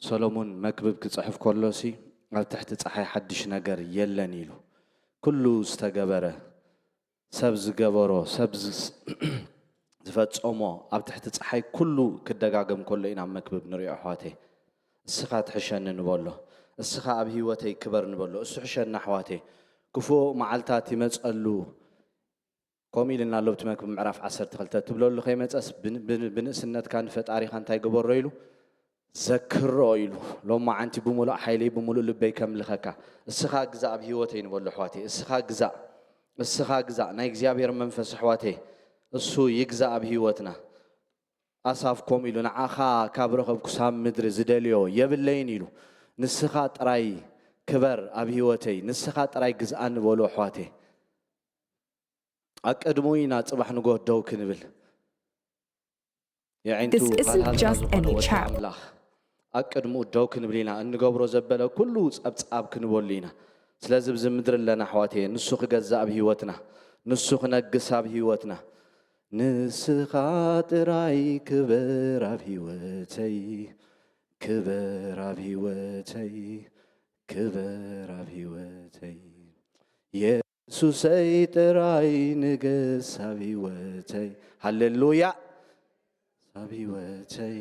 ሰሎሙን መክብብ ክጽሕፍ ከሎሲ፣ "ኣብ ትሕቲ ጸሓይ ሓድሽ ነገር የለን" ኢሉ። ኩሉ ዝተገበረ፣ ሰብ ዝገበሮ፣ ሰብ ዝስ-፣ ዝፈጸሞ ኣብ ትሕቲ ጸሓይ ኩሉ ክደጋገም ከሎ ኢና ኣብ መክብብ ንሪኦ፣ ኣሕዋተይ። "እስኻ ትሕሸኒ" ንበሎ። "እስኻ ኣብ ህይወተይ ክበር" ንበሎ። እሱ ሕሸና፣ ኣሕዋተይ። ክፉእ መዓልታት ይመጸሉ። ከምኡ ኢልና ኣሎ ኣብቲ መክብብ ምዕራፍ ዓሰርተ ክልተ፣ ትብለሉ ከይመጸስ ብን-፣ ብን-፣ ብንእስነትካ ንፈጣሪኻ እንታይ ግበሮ ኢሉ? "ዘክሮ" ኢሉ። "ሎማዓንቲ ብምሉእ ሓይለይ ብምሉእ ልበይ ከምልኸካ፣ እስኻ ግዛእ ኣብ ህይወተይ" ንበሎ፣ ኣሕዋተይ። እስኻ ግዛእ፣ እስኻ ግዛእ። ናይ እግዚኣብሔር መንፈስ፣ ኣሕዋተይ፣ እሱ ይግዛእ ኣብ ህይወትና። ኣሳፍ ከምኡ ኢሉ፣ "ንዓኻ ካብ ረኸብኩ ሳብ ምድሪ ዝደልዮ የብለይን" ኢሉ። "ንስኻ ጥራይ ክበር ኣብ ህይወተይ፣ ንስኻ ጥራይ ግዝኣኒ" በሉ፣ ኣሕዋተይ። ኣብ ቅድሙ ኢና ጽባሕ ንጎህ ደው ክንብል። የዒንቱ This isn't ካልሃዝና just ዝኾነ any ወዲ chat. ኣምላኽ ኣብ ቅድሙ ደው ክንብል ኢና። እንገብሮ ዘበለ ኩሉ ጸብጻብ ክንበሉ ኢና። ስለዚ ብዚ ምድሪ ኣለና፣ ኣሕዋተይ፣ ንሱ ክገዝእ ኣብ ህይወትና፣ ንሱ ክነግስ ኣብ ህይወትና። "ንስኻ ጥራይ ክበር ኣብ ህይወተይ፣ ክበር ኣብ ህይወተይ፣ ክበር ኣብ ህይወተይ። የሱሰይ ጥራይ ንገስ ኣብ ህይወተይ።" ሃሌሉያ። "ኣብ ህይወተይ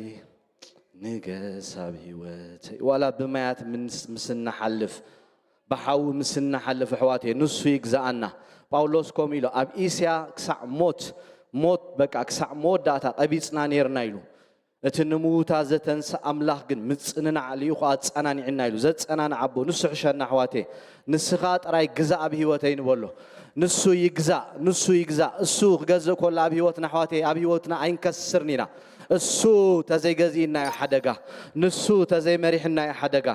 ንገስ ኣብ ህይወተይ።" ዋላ ብማያት ምስ-፣ ምስ እንሓልፍ፣ ብሓዊ ምስ እንሓልፍ፣ ኣሕዋተይ፣ ንሱ ይግዛኣና። ጳውሎስ ከምኡ ኢሉ፣ ኣብ እስያ ክሳዕ ሞት፣ ሞት፣ በቃ፣ ክሳዕ መወዳእታ ቀቢጽና ኔርና ኢሉ። "እቲ ንምዉታ ዘተንስእ ኣምላኽ ግን ምጽንናዕ ልኢኹ ኣጸናኒዕና" ኢሉ። ዘጸናንዕ ኣቦ ንሱ ሕሸና፣ ኣሕዋተይ። "ንስኻ ጥራይ ግዛእ ኣብ ህይወተይ" ንበሎ። ንሱ ይግዛእ፣ ንሱ ይግዛእ። እሱ ክገዝእ ከሎ ኣብ ህይወትና፣ ኣሕዋተይ፣ ኣብ ህይወትና ኣይንከስርን ኢና። እሱ ተዘይገዚእና እዩ ሓደጋ። ንሱ ተዘይመሪሕና እዩ ሓደጋ።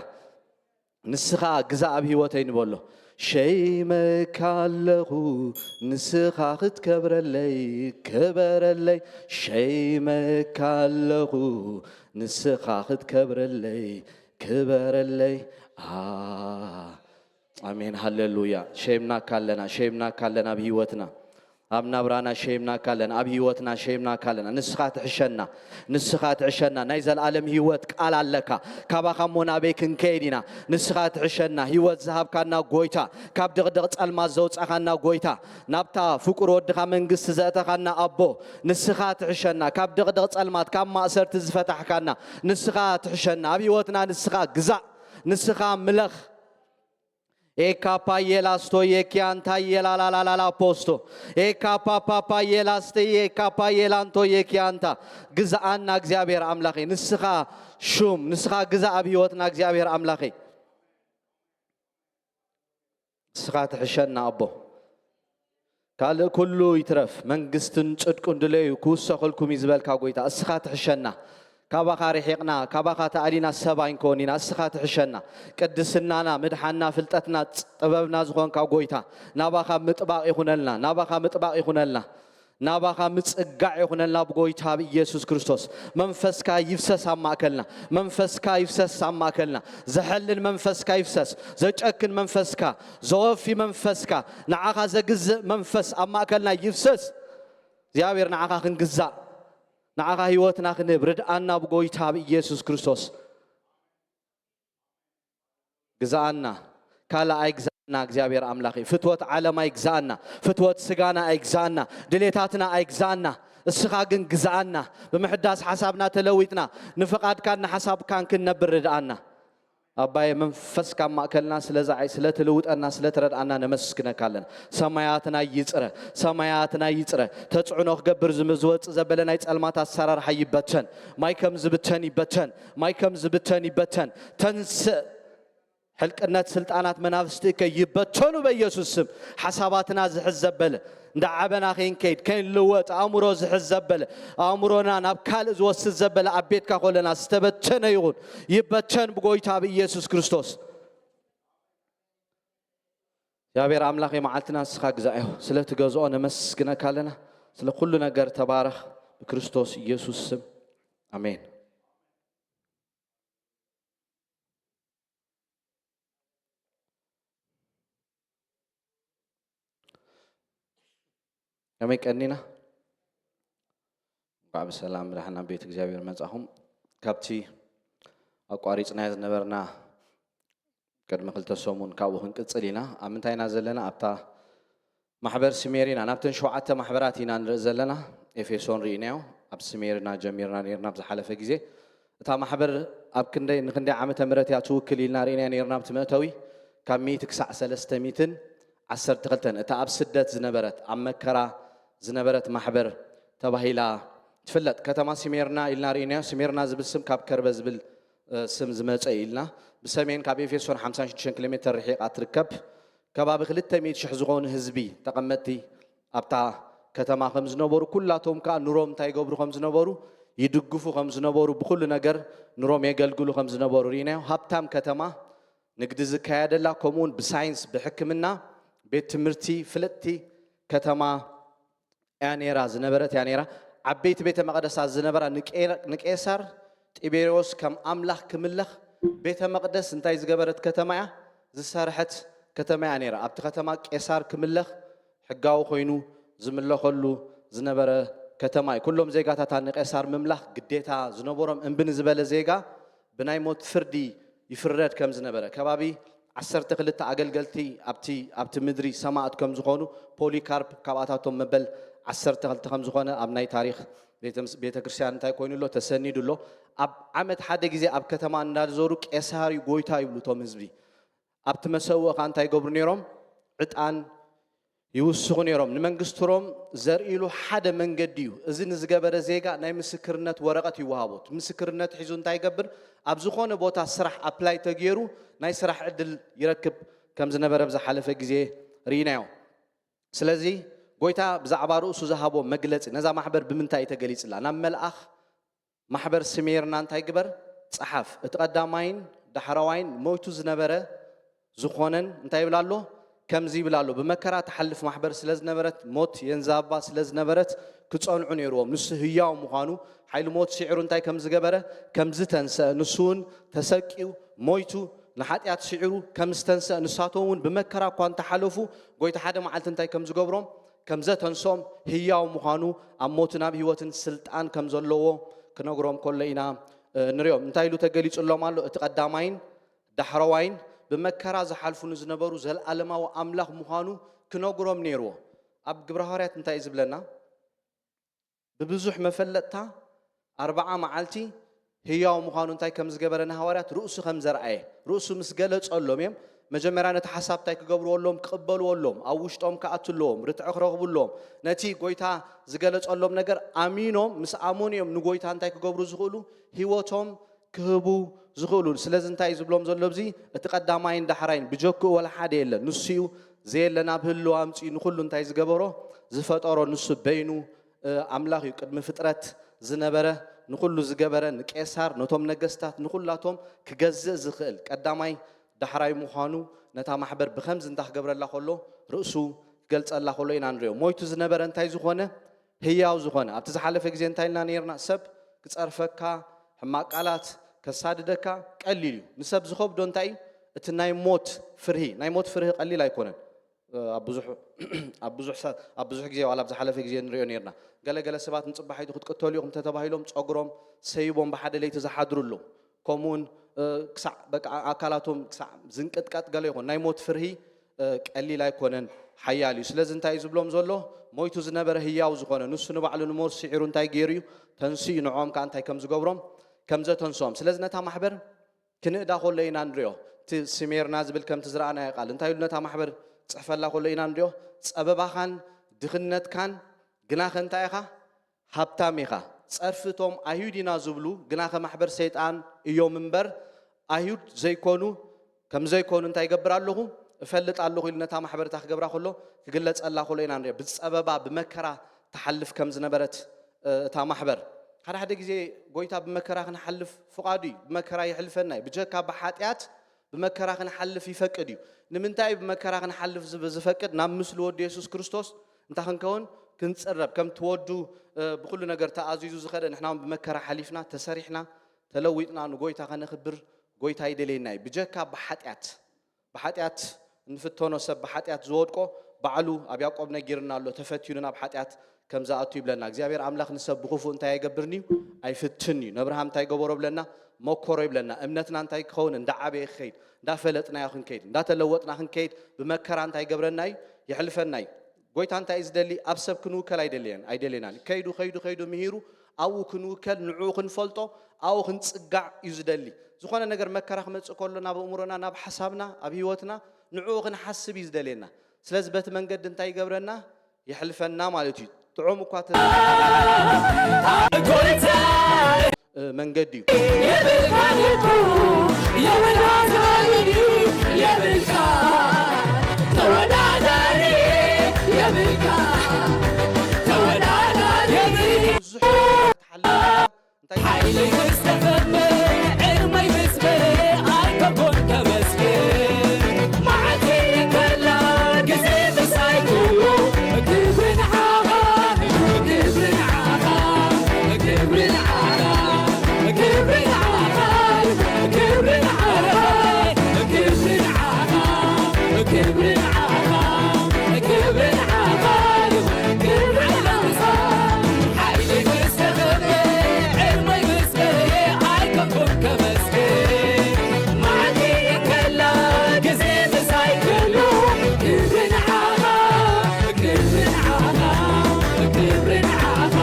"ንስኻ ግዛእ ኣብ ህይወተይ" ንበሎ። "ሸይመካ ኣለኹ ንስኻ ክትከብረለይ፣ ክበረለይ። ሸይመካ ኣለኹ ንስኻ ክትከብረለይ፣ ክበረለይ።" ኣ-፣ ኣሜን፣ ሃሌሉያ። ሸይምናካ ኣለና፣ ሸይምናካ ኣለና ኣብ ህይወትና። ኣብ ናብራና ሸይምናካ ኣለና፣ ኣብ ህይወትና ሸይምናካ ኣለና። ንስኻ ትሕሸና፣ ንስኻ ትሕሸና። ናይ ዘለኣለም ህይወት ቃል ኣለካ። ካባኻ እሞ ናበይ ክንከይድ ኢና? ንስኻ ትሕሸና። ህይወት ዝሃብካና ጎይታ፣ ካብ ድቕድቕ ጸልማት ዘውጻኻና ጎይታ፣ ናብታ ፍቁር ወድኻ መንግስቲ ዘእተኻና ኣቦ፣ ንስኻ ትሕሸና። ካብ ድቕድቕ ጸልማት፣ ካብ ማእሰርቲ ዝፈታሕካና፣ ንስኻ ትሕሸና። ኣብ ህይወትና ንስኻ ግዛእ፣ ንስኻ ምለኽ። ኤካፓየላስቶ የኪያንታ የላላላላላ ፖስቶ። ኤካፓፓፓ የላስተ ኤካፓ የላንቶ የኪያንታ። ግዛኣና እግዚኣብሔር ኣምላኸይ፣ ንስኻ ሹም፣ ንስኻ ግዛእ ኣብ ህይወትና እግዚኣብሔር ኣምላኸይ። ንስኻ ትሕሸና ኣቦ። ካልእ ኩሉ ይትረፍ፣ መንግስትን ጽድቁን ድለዩ ክውሰኸልኩም እዩ ዝበልካ ጎይታ፣ እስኻ ትሕሸና። ካባኻ ርሒቕና፣ ካባኻ ተኣሊና ሰብ ኣይንኮን ኢና፣ እስኻ ትሕሸና። ቅድስናና፣ ምድሓና፣ ፍልጠትና፣ ፅ-፣ ጥበብና ዝኾንካ ጎይታ፣ ናባኻ ምጥባቕ ይኹነልና፣ ናባኻ ምጥባቕ ይኹነልና፣ ናባኻ ምጽጋዕ ይኹነልና ብጎይታ ብኢየሱስ ክርስቶስ። መንፈስካ ይፍሰስ ኣብ ማእከልና፣ መንፈስካ ይፍሰስ ኣብ ማእከልና። ዘሐልን መንፈስካ ይፍሰስ፣ ዘጨክን መንፈስካ፣ ዘወፊ መንፈስካ፣ ንዓኻ ዘግዝእ መንፈስ ኣብ ማእከልና ይፍሰስ። እግዚኣብሔር ንዓኻ ክንግዛእ፣ ንዓኻ ህይወትና ክንህብ ርድኣና ብጎይታ ብኢየሱስ ክርስቶስ። ግዛኣና፣ ካልእ ኣይግዛኣና እግዚኣብሔር ኣምላኸይ። ፍትወት ዓለም ኣይግዛኣና፣ ፍትወት ስጋና ኣይግዛኣና፣ ድሌታትና ኣይግዛኣና። እስኻ ግን ግዛኣና። ብምሕዳስ ሓሳብና ተለዊጥና፣ ንፍቓድካን ንሓሳብካን ክንነብር ርድኣና። ኣባየ መንፈስካ ኣብ ማእከልና ስለ ዝዓይ፣ ስለ ትልውጠና፣ ስለ ትረድኣና ነመስግነካ ኣለና። ሰማያትና ይጽረ፣ ሰማያትና ይጽረ። ተጽዕኖ ክገብር ዝም-፣ ዝወጽእ ዘበለ ናይ ጸልማት ኣሰራርሓ ይበተን። ማይ ከም ዝብተን ይበተን። ማይ ከም ዝብተን ይበተን። ተንስእ። ሕልቅነት ስልጣናት መናፍስቲ እከ ይበተኑ በኢየሱስ ስም። ሓሳባትና ዝሕዝ ዘበለ፣ እንዳ ዓበና ከይንከይድ፣ ከይንልወጥ፣ ኣእምሮ ዝሕዝ ዘበለ፣ ኣእምሮና ናብ ካልእ ዝወስድ ዘበለ ኣብ ቤትካ ኮለና ዝተበተነ ይኹን። ይበተን ብጎይታ ብኢየሱስ ክርስቶስ። እግዚኣብሔር ኣምላኸይ፣ መዓልትና ንስኻ ግዛእ ኢኹ። ስለ ትገዝኦ ነመስግነካ ኣለና። ስለ ኩሉ ነገር ተባረኽ። ብክርስቶስ ኢየሱስ ስም። ኣሜን። ከመይ ቀኒና? እንኳዕ ብሰላም ብደሓን ናብ ቤት እግዚኣብሔር መጻኹም። ካብቲ ኣቋሪፅናዮ ዝነበርና ቅድሚ ክልተ ሰሙን ካብኡ ክንቅፅል ኢና። ኣብ ምንታይ ኢና ዘለና? ኣብታ ማሕበር ስሜር ኢና። ናብተን ሸውዓተ ማሕበራት ኢና ንርኢ ዘለና። ኤፌሶን ርኢናዮ፣ ኣብ ስሜር ኢና ጀሚርና ነርና ኣብ ዝሓለፈ ግዜ። እታ ማሕበር ኣብ ክንደይ ንክንደይ ዓመተ ምህረት እያ ትውክል ኢልና ርኢናዮ ነርና ኣብቲ መእተዊ። ካብ ሚእቲ ክሳዕ ሰለስተ ሚእትን ዓሰርተ ክልተን፣ እታ ኣብ ስደት ዝነበረት፣ ኣብ መከራ ዝነበረት ማሕበር ተባሂላ ትፍለጥ። ከተማ ስሜርና ኢልና ርኢናዮ። ስሜርና ዝብል ስም ካብ ከርበ ዝብል ስም ዝመጸ እዩ ኢልና። ብሰሜን ካብ ኤፌሶን ሓምሳን ሽዱሽተን ኪሎ ሜተር ርሒቓ ትርከብ። ከባቢ ክልተ ሚእቲ ሽሕ ዝኾኑ ህዝቢ ተቐመጥቲ ኣብታ ከተማ ከም ዝነበሩ፣ ኩላቶም ከኣ ኑሮም እንታይ ይገብሩ ከም ዝነበሩ፣ ይድግፉ ከም ዝነበሩ፣ ብኹሉ ነገር ኑሮም የገልግሉ ከም ዝነበሩ ርኢናዮ። ሃብታም ከተማ፣ ንግዲ ዝካየደላ፣ ከምኡውን ብሳይንስ፣ ብሕክምና፣ ቤት ትምህርቲ፣ ፍልጥቲ ከተማ እያ ነይራ፣ ዝነበረት እያ ነይራ። ዓበይቲ ቤተ መቕደሳት ዝነበራ ንቄ- ንቄሳር ጢቤሪዎስ ከም ኣምላኽ ክምለኽ ቤተ መቕደስ እንታይ ዝገበረት ከተማ እያ? ዝሰርሐት ከተማ እያ ነይራ። ኣብቲ ከተማ ቄሳር ክምለኽ ሕጋዊ ኮይኑ ዝምለኸሉ ዝነበረ ከተማ እዩ። ኩሎም ዜጋታታ ንቄሳር ምምላኽ ግዴታ ዝነበሮም፣ እምቢ ንዝበለ ዜጋ ብናይ ሞት ፍርዲ ይፍረድ ከም ዝነበረ፣ ከባቢ ዓሰርተ ክልተ ኣገልገልቲ ኣብቲ ኣብቲ ምድሪ ሰማእት ከም ዝኾኑ፣ ፖሊካርፕ ካብኣታቶም መበል ዓሰርተ ክልተ ከም ዝኾነ ኣብ ናይ ታሪኽ ቤተ ምስ- ቤተ ክርስቲያን እንታይ ኮይኑ ኣሎ? ተሰኒዱ ኣሎ። ኣብ ዓመት ሓደ ግዜ ኣብ ከተማ እንዳዞሩ ቄሳር እዩ ጎይታ ይብሉ እቶም ህዝቢ። ኣብቲ መሰውእ ኸኣ እንታይ ይገብሩ ነይሮም? ዕጣን ይውስኹ ነይሮም። ንመንግስቲ ሮም ዘርእሉ ሓደ መንገዲ እዩ። እዚ ንዝገበረ ዜጋ ናይ ምስክርነት ወረቐት ይወሃቦ። እቲ ምስክርነት ሒዙ እንታይ ይገብር? ኣብ ዝኾነ ቦታ ስራሕ ኣፕላይ ተገይሩ ናይ ስራሕ ዕድል ይረክብ ከም ዝነበረ ኣብ ዝሓለፈ ግዜ ርኢናዮ። ስለዚ ጎይታ ብዛዕባ ርእሱ ዝሃቦ መግለጺ፣ ነዛ ማሕበር ብምንታይ እዩ ተገሊጽላ? ናብ መልኣኽ ማሕበር ስሜርና እንታይ ግበር? ጸሓፍ። እቲ ቀዳማይን ዳሕረዋይን ሞይቱ ዝነበረ ዝኾነን እንታይ ይብል ኣሎ? ከምዚ ይብል ኣሎ፣ ብመከራ ትሓልፍ ማሕበር ስለ ዝነበረት፣ ሞት የንዛባ ስለ ዝነበረት፣ ክጸንዑ ነይርዎም። ንሱ ህያው ምዃኑ፣ ሓይሊ ሞት ስዒሩ እንታይ ከም ዝገበረ፣ ከም ዝተንስአ፣ ንሱ እውን ተሰቅዩ፣ ሞይቱ፣ ንሓጢኣት ስዒሩ ከም ዝተንስአ፣ ንሳቶም እውን ብመከራ እኳ እንተሓለፉ፣ ጎይታ ሓደ መዓልቲ እንታይ ከም ዝገብሮም፣ ከም ዘተንሶም፣ ህያው ምዃኑ፣ ኣብ ሞትን ኣብ ህይወትን ስልጣን ከም ዘለዎ ክነግሮም ከሎ ኢና፣ እ፣ ንሪኦም። እንታይ ኢሉ ተገሊጹሎም ኣሎ? እቲ ቀዳማይን ዳሕረዋይን ብመከራ ዝሓልፉ ንዝነበሩ ዘለኣለማዊ ኣምላኽ ምዃኑ ክነግሮም ነይርዎ። ኣብ ግብረ ሃዋርያት እንታይ እዩ ዝብለና? ብብዙሕ መፈለጥታ ኣርብዓ መዓልቲ ህያው ምዃኑ እንታይ ከም ዝገበረ ንሃዋርያት ርእሱ ከም ዘርኣየ፣ ርእሱ ምስ ገለጸሎም እዮም መጀመርያ ነቲ ሓሳብ እንታይ ክገብርዎ ኣለዎም? ክቕበልዎ ኣለዎም። ኣብ ውሽጦም ክኣቱ ኣለዎም። ርትዒ ክረኽቡ ኣለዎም። ነቲ ጎይታ ዝገለጸሎም ነገር ኣሚኖም ምስ ኣመኑ እዮም ንጎይታ እንታይ ክገብሩ ዝኽእሉ? ህይወቶም ክህቡ ዝኽእሉ። ስለዚ እንታይ እዩ ዝብሎም ዘሎ ኣብዚ? እቲ ቀዳማይን ዳሕራይን ብጀክኡ ወላ ሓደ የለን። ንሱ እዩ ዘየለ ናብ ህልው ኣምጺኡ ንኹሉ እንታይ ዝገበሮ? ዝፈጠሮ ንሱ በይኑ፣ እ፣ ኣምላኽ እዩ። ቅድሚ ፍጥረት ዝነበረ፣ ንኹሉ ዝገበረ፣ ንቄሳር፣ ነቶም ነገስታት፣ ንኹላቶም ክገዝእ ዝኽእል ቀዳማይ ዳሕራይ ምዃኑ ነታ ማሕበር ብኸምዚ እንዳ ክገብረላ ከሎ፣ ርእሱ ክገልጸላ ከሎ ኢና ንሪኦ። ሞይቱ ዝነበረ እንታይ ዝኾነ? ህያው ዝኾነ። ኣብቲ ዝሓለፈ ግዜ እንታይ ኢልና ነይርና? ሰብ ክጸርፈካ፣ ሕማቕ ቃላት ከሳድደካ ቀሊል እዩ። ንሰብ ዝኸብዶ እንታይ እዩ? እቲ ናይ ሞት ፍርሂ። ናይ ሞት ፍርሂ ቀሊል ኣይኮነን። እ፣ ኣብ ብዙሕ ኣብ ብዙሕ ሰ- ኣብ ብዙሕ ግዜ ዋላ ኣብ ዝሓለፈ ግዜ ንሪኦ ነይርና። ገለ ገለ ሰባት ንጽባሒቱ ክትቅተሉ ኢኹም ተተባሂሎም ጸጉሮም ሰይቦም ብሓደ ለይቲ ዝሓድሩ ኣለዉ። ከምኡውን፣ እ፣ ክሳዕ በቃ ኣካላቶም ክሳዕ ዝንቅጥቀጥ ገለ ይኹን ናይ ሞት ፍርሂ፣ እ፣ ቀሊል ኣይኮነን፣ ሓያል እዩ። ስለዚ እንታይ እዩ ዝብሎም ዘሎ? ሞይቱ ዝነበረ ህያው ዝኾነ ንሱ ንባዕሉ ንሞት ስዒሩ እንታይ ገይሩ እዩ? ተንስኡ። ንዕኦም ከኣ እንታይ ከም ዝገብሮም? ከም ዘተንስኦም። ስለዚ ነታ ማሕበር ክንእዳ ከሎ ኢና ንሪኦ። እቲ ስሜርና ዝብል ከምቲ ዝረኣናዮ ቃል እንታይ ኢሉ ነታ ማሕበር ክጽሕፈላ ከሎ ኢና ንሪኦ። ጸበባኻን ድኽነትካን ግናኸ እንታይ ኢኻ? ሃብታም ኢኻ። ጸርፊ እቶም ኣይሁድ ኢና ዝብሉ ግናኸ ማሕበር ሰይጣን እዮም እምበር ኣይሁድ ዘይኮኑ ከም ዘይኮኑ እንታይ ይገብር ኣለኹ? እፈልጥ ኣለኹ ኢሉ ነታ ማሕበር እታ ክገብራ ከሎ ክግለጸላ ከሎ ኢና ንሪኦ። ብጸበባ ብመከራ ትሓልፍ ከም ዝነበረት፣ እ፣ እታ ማሕበር። ሓደ ሓደ ግዜ ጎይታ ብመከራ ክንሓልፍ ፍቓዱ እዩ። ብመከራ የሕልፈና እዩ። ብጀካ ብሓጢኣት ብመከራ ክንሓልፍ ይፈቅድ እዩ። ንምንታይ እዩ ብመከራ ክንሓልፍ ዝብ- ዝፈቅድ? ናብ ምስሊ ወዱ የሱስ ክርስቶስ እንታይ ክንከውን? ክንጽረብ። ከምቲ ወዱ፣ እ፣ ብኹሉ ነገር ተኣዚዙ ዝኸደ፣ ንሕና እውን ብመከራ ሓሊፍና፣ ተሰሪሕና፣ ተለዊጥና ንጎይታ ከነኽብር ጎይታ ይደልየና እዩ። ብጀካ ብሓጢኣት፣ ብሓጢኣት እንፍተኖ ሰብ ብሓጢኣት ዝወድቆ ባዕሉ ኣብ ያዕቆብ ነጊርና ኣሎ፣ ተፈቲኑ ናብ ሓጢኣት ከም ዝኣቱ ይብለና። እግዚኣብሔር ኣምላኽ ንሰብ ብኽፉእ እንታይ ኣይገብርን እዩ? ኣይፍትን እዩ። ነብርሃም እንታይ ገበሮ ብለና? መኮሮ ይብለና። እምነትና እንታይ ክኸውን? እንዳዓበየ ክኸይድ፣ እንዳፈለጥናዮ ክንከይድ፣ እንዳተለወጥና ክንከይድ፣ ብመከራ እንታይ ይገብረና እዩ? የሕልፈና እዩ። ጎይታ እንታይ እዩ ዝደሊ? ኣብ ሰብ ክንውከል ኣይደልየን፣ ኣይደልየናን። ከይዱ፣ ከይዱ፣ ከይዱ ምሂሩ፣ ኣብኡ ክንውከል፣ ንዕኡ ክንፈልጦ፣ ኣብኡ ክንጽጋዕ እዩ ዝደሊ። ዝኾነ ነገር መከራ ክመጽእ ከሎ ናብ ኣእምሮና፣ ናብ ሓሳብና፣ ኣብ ህይወትና፣ ንዕኡ ክንሓስብ እዩ ዝደልየና። ስለዚ በቲ መንገዲ እንታይ ይገብረና? የሕልፈና ማለት እዩ። ጥዑም እኳ ተ-፣ ጎይታ እ፣ መንገዲ እዩ። የብልካ ርቱ፣ የብልካ ዘባሪ፣ የብልካ ተወዳዳሪ፣ የብልካ ተወዳዳሪ። ብዙሕ ሓይሊ ምስ ተፈመ፣ ዕርመይ ምስ በለ፣ ኣይከቦን ከመስግን። መዓልቲ እንከላ፣ ግዜ ምሳይ ኩሉ፣ ክብሪ ንዓኻ፣ ክብሪ ንዓኻ፣ ክብሪ ንዓኻ፣ ክብሪ ንዓኻ፣ ክብሪ ንዓኻ፣ ክብሪ ንዓኻ፣ ክብሪ ንዓኻ፣ ክብሪ ንዓኻ፣ ክብሪ ንዓኻ። ሓይሊ ምስ ተፈመ፣ ዕርመይ ምስ በለ፣ ኣይከቦን ከመስግን። መዓልቲ እንከላ፣ ግዜ ምሳይ ኩሉ፣ ክብሪ ንዓኻ፣ ክብሪ ንዓኻ፣ ክብሪ ንዓኻ፣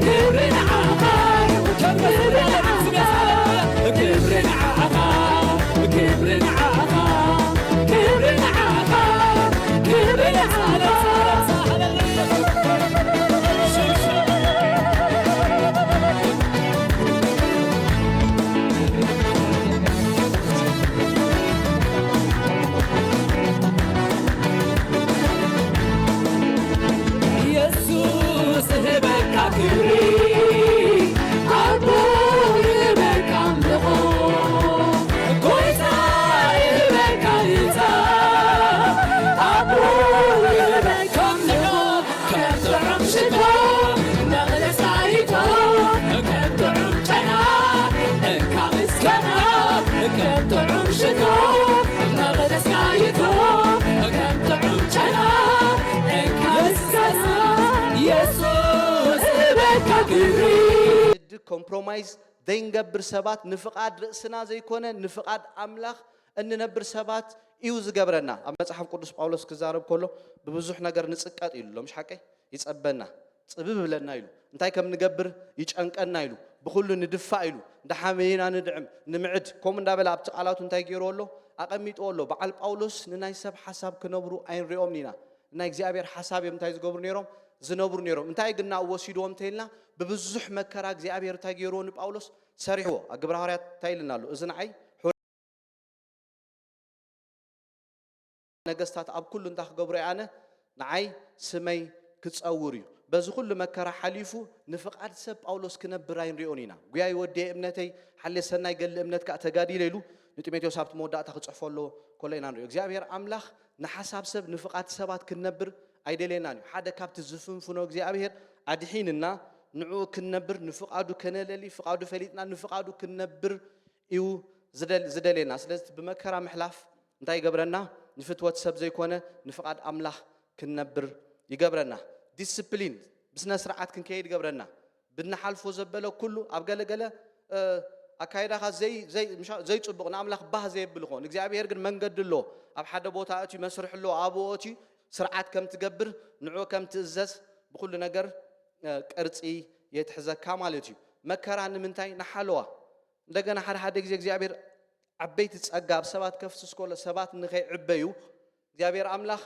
ክብሪ ንዓኻ፣ ክብሪ ንዓኻ፣ ክብሪ ንዓኻ፣ ክብሪ ንዓኻ፣ ክብሪ ንዓኻ፣ ክብሪ ንዓኻ። የሱስ እህበካ ክብሪ፣ ኣቦ እህበካ ኣምልኾ፣ ጎይታ እህበካ ልልታ፣ ኣቦ እህበካ ኣምልኾ። ከም ጥዑም ሽቶ መቕደስካ ይእቶ፣ ከም ጥዑም ጨና እንካ ምስጋና፣ ከም ጥዑም ሽቶ መቕደስካ ይእቶ፣ ከም ጥዑም ጨና እንካ ምስጋና። የሱስ እህበካ ክብሪ። ድድ ኮምፕሮማይዝ ዘይንገብር ሰባት፣ ንፍቓድ ርእስና ዘይኮነ ንፍቓድ ኣምላኽ እንነብር ሰባት እዩ ዝገብረና። ኣብ መጽሓፍ ቅዱስ ጳውሎስ ክዛረብ ከሎ፣ ብብዙሕ ነገር ንጽቀጥ ኢሉ ኣሎ፣ ምሽ ሓቀይ? ይጸበና፣ ጽብብ ይብለና ኢሉ፣ እንታይ ከም ንገብር ይጨንቀና ኢሉ፣ ብኹሉ ንድፋእ ኢሉ፣ እንዳሓመየና ንድዕም፣ ንምዕድ፣ ከምኡ እንዳበለ ኣብቲ ቃላቱ እንታይ ገይርዎ ኣሎ? ኣቐሚጥዎ ኣሎ። በዓል ጳውሎስ ንናይ ሰብ ሓሳብ ክነብሩ ኣይንሪኦምን ኢና። ናይ እግዚኣብሔር ሓሳብ እዮም እንታይ ዝገብሩ ነይሮም? ዝነብሩ ነይሮም። እንታይ ግን ናብኡ ወሲድዎም እንተኢልና፣ ብብዙሕ መከራ እግዚኣብሔር እንታይ ገይርዎ ንጳውሎስ? ሰሪሕዎ። ኣብ ግብረ ሃዋርያት እንታይ ኢልና ኣሎ? እዚ ንዓይ ነገስታት ኣብ ኩሉ እንታይ ክገብሮ እየ ኣነ? ንዓይ ስመይ ክጸውር እዩ። በዚ ኩሉ መከራ ሓሊፉ ንፍቓድ ሰብ ጳውሎስ ክነብር ኣይንሪኦን ኢና። ጉያይ ወድየ እምነተይ፣ ሓልየ ሰናይ ገድሊ እምነት ከኣ ተጋዲለ ኢሉ ንጢሞቴዎስ ኣብቲ መወዳእታ ክጽሕፎ ኣሎ ከሎ ኢና ንሪኦ። እግዚኣብሔር ኣምላኽ ንሓሳብ ሰብ ንፍቓድ ሰባት ክንነብር ኣይደልየናን እዩ። ሓደ ካብቲ ዝፍንፍኖ እግዚኣብሔር ኣድሒንና ንዕኡ ክንነብር ንፍቓዱ ከነለሊ ፍቓዱ ፈሊጥና ንፍቓዱ ክንነብር እዩ ዝደል-፣ ዝደልየና። ስለዚ ብመከራ ምሕላፍ እንታይ ይገብረና? ንፍትወት ሰብ ዘይኮነ ንፍቓድ ኣምላኽ ክንነብር ይገብረና። ዲስፕሊን፣ ብስነ ስርዓት ክንከይድ ይገብረና። ብንሓልፎ ዘበለ ኩሉ ኣብ ገለገለ፣ እ፣ ኣካይዳኻ ዘይ-፣ ዘይ-፣ ምሻ-፣ ዘይጽቡቕ ንኣምላኽ ባህ ዘየብል ይኸውን። እግዚኣብሔር ግን መንገዲ ኣሎ። ኣብ ሓደ ቦታ እትዩ መስርሕ ኣሎ፣ ኣብኡ እትዩ ስርዓት ከም ትገብር፣ ንዕኡ ከም ትእዘዝ ብኹሉ ነገር፣ እ፣ ቅርጺ የትሕዘካ ማለት እዩ። መከራ ንምንታይ? ንሓለዋ። እንደገና ሓደ ሓደ ግዜ እግዚኣብሔር ዓበይቲ ጸጋ ኣብ ሰባት ከፍስስ ከሎ ሰባት ንኸይዕበዩ እግዚኣብሔር ኣምላኽ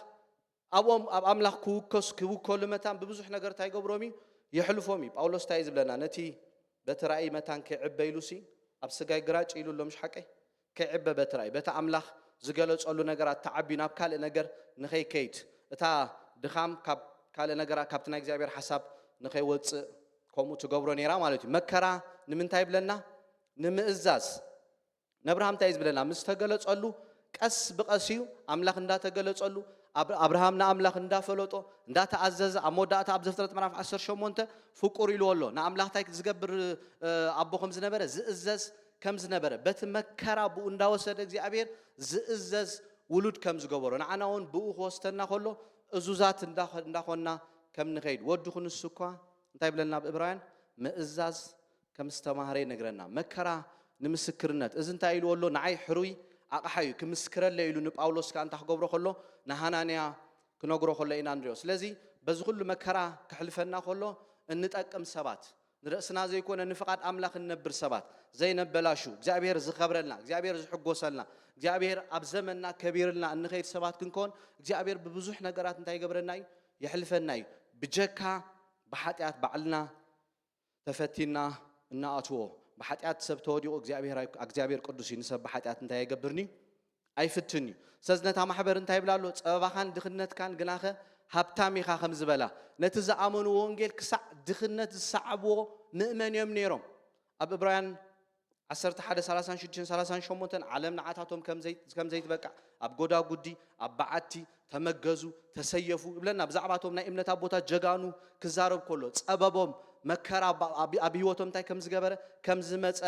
ኣብኦም ኣብ ኣምላኽ ክውከሱ ክውከሉ መታን ብብዙሕ ነገር እንታይ ይገብሮም እዩ? የሕልፎም እዩ። ጳውሎስ እንታይ እዩ ዝብለና? ነቲ በቲ ራእይ መታን ከይዕበ ኢሉሲ ኣብ ስጋይ ግራጭ ኢሉ ኣሎ፣ ምሽ ሓቀይ? ከይዕበ በቲ ራእይ፣ በቲ ኣምላኽ ዝገለጸሉ ነገራት ተዓብዩ ናብ ካልእ ነገር ንኸይከይድ፣ እታ ድኻም ካብ ካልእ ነገራት ካብቲ ናይ እግዚኣብሔር ሓሳብ ንኸይወጽእ ከምኡ ትገብሮ ነይራ ማለት እዩ። መከራ ንምንታይ ይብለና? ንምእዛዝ። ነብርሃም እንታይ እዩ ዝብለና? ምስ ተገለጸሉ ቀስ ብቐስ እዩ ኣምላኽ እንዳተገለጸሉ፣ ኣብ-፣ ኣብርሃም ንኣምላኽ እንዳፈለጦ፣ እንዳተኣዘዘ፣ ኣብ መወዳእታ ኣብ ዘፍጥረት ምዕራፍ ዓሰርተ ሸሞንተ ፍቁር ኢልዎ ኣሎ። ንኣምላኽ እንታይ ዝገብር፣ እ፣ ኣቦ ከም ዝነበረ፣ ዝእዘዝ ከም ዝነበረ፣ በቲ መከራ ብኡ እንዳወሰደ እግዚኣብሔር ዝእዘዝ ውሉድ ከም ዝገበሮ፣ ንዓና እውን ብኡ ክወስደና ከሎ እዙዛት እንዳ-፣ እንዳኾንና ከም ንኸይድ፣ ወዱ ክንሱ እኳ እንታይ ይብለና ኣብ ዕብራውያን? ምእዛዝ ከም ዝተማህረ ይነግረና። መከራ ንምስክርነት። እዚ እንታይ ኢልዎ ኣሎ? ንዓይ ሕሩይ ኣቕሓ እዩ፣ ክምስክረለይ ኢሉ ንጳውሎስ ከኣ እንታይ ክገብሮ ከሎ? ንሃናንያ ክነግሮ ከሎ ኢና ንሪኦ። ስለዚ በዚ ኩሉ መከራ ክሕልፈና ከሎ እንጠቅም ሰባት፣ ንርእስና ዘይኮነ ንፍቓድ ኣምላኽ እንነብር ሰባት፣ ዘይነበላሹ፣ እግዚኣብሔር ዝኸብረልና፣ እግዚኣብሔር ዝሕጎሰልና፣ እግዚኣብሔር ኣብ ዘመንና ከቢርልና እንኸይድ ሰባት ክንኮን እግዚኣብሔር ብብዙሕ ነገራት እንታይ ይገብረና እዩ? የሕልፈና እዩ። ብጀካ ብሓጢኣት ባዕልና ተፈቲና እናኣትዎ፣ ብሓጢኣት ሰብ ተወዲቑ እግዚኣብሔር ኣይ-፣ እግዚኣብሔር ቅዱስ እዩ፣ ንሰብ ብሓጢኣት እንታይ ኣይገብርን እዩ? ኣይፍትን እዩ። ስለዚ ነታ ማሕበር እንታይ ይብላ ኣሎ? ጸበባኻን ድኽነትካን ግናኸ ሃብታም ኢኻ ከም ዝበላ፣ ነቲ ዝኣመንዎ ወንጌል ክሳዕ ድኽነት ዝሰዓብዎ ምእመን እዮም ነይሮም። ኣብ ዕብራውያን ዓሰርተ ሓደ ሰላሳን ሽዱሽተን ሰላሳን ሸሞንተን ዓለም ንዓታቶም ከም ዘይ-፣ ከም ዘይትበቅዕ ኣብ ጎዳጉዲ፣ ኣብ በዓቲ ተመገዙ፣ ተሰየፉ ይብለና። ብዛዕባቶም ናይ እምነት ኣቦታት ጀጋኑ ክዛረብ ከሎ ጸበቦም፣ መከራ ኣብ፣ ኣብ፣ ኣብ ህይወቶም እንታይ ከም ዝገበረ፣ ከም ዝመጸ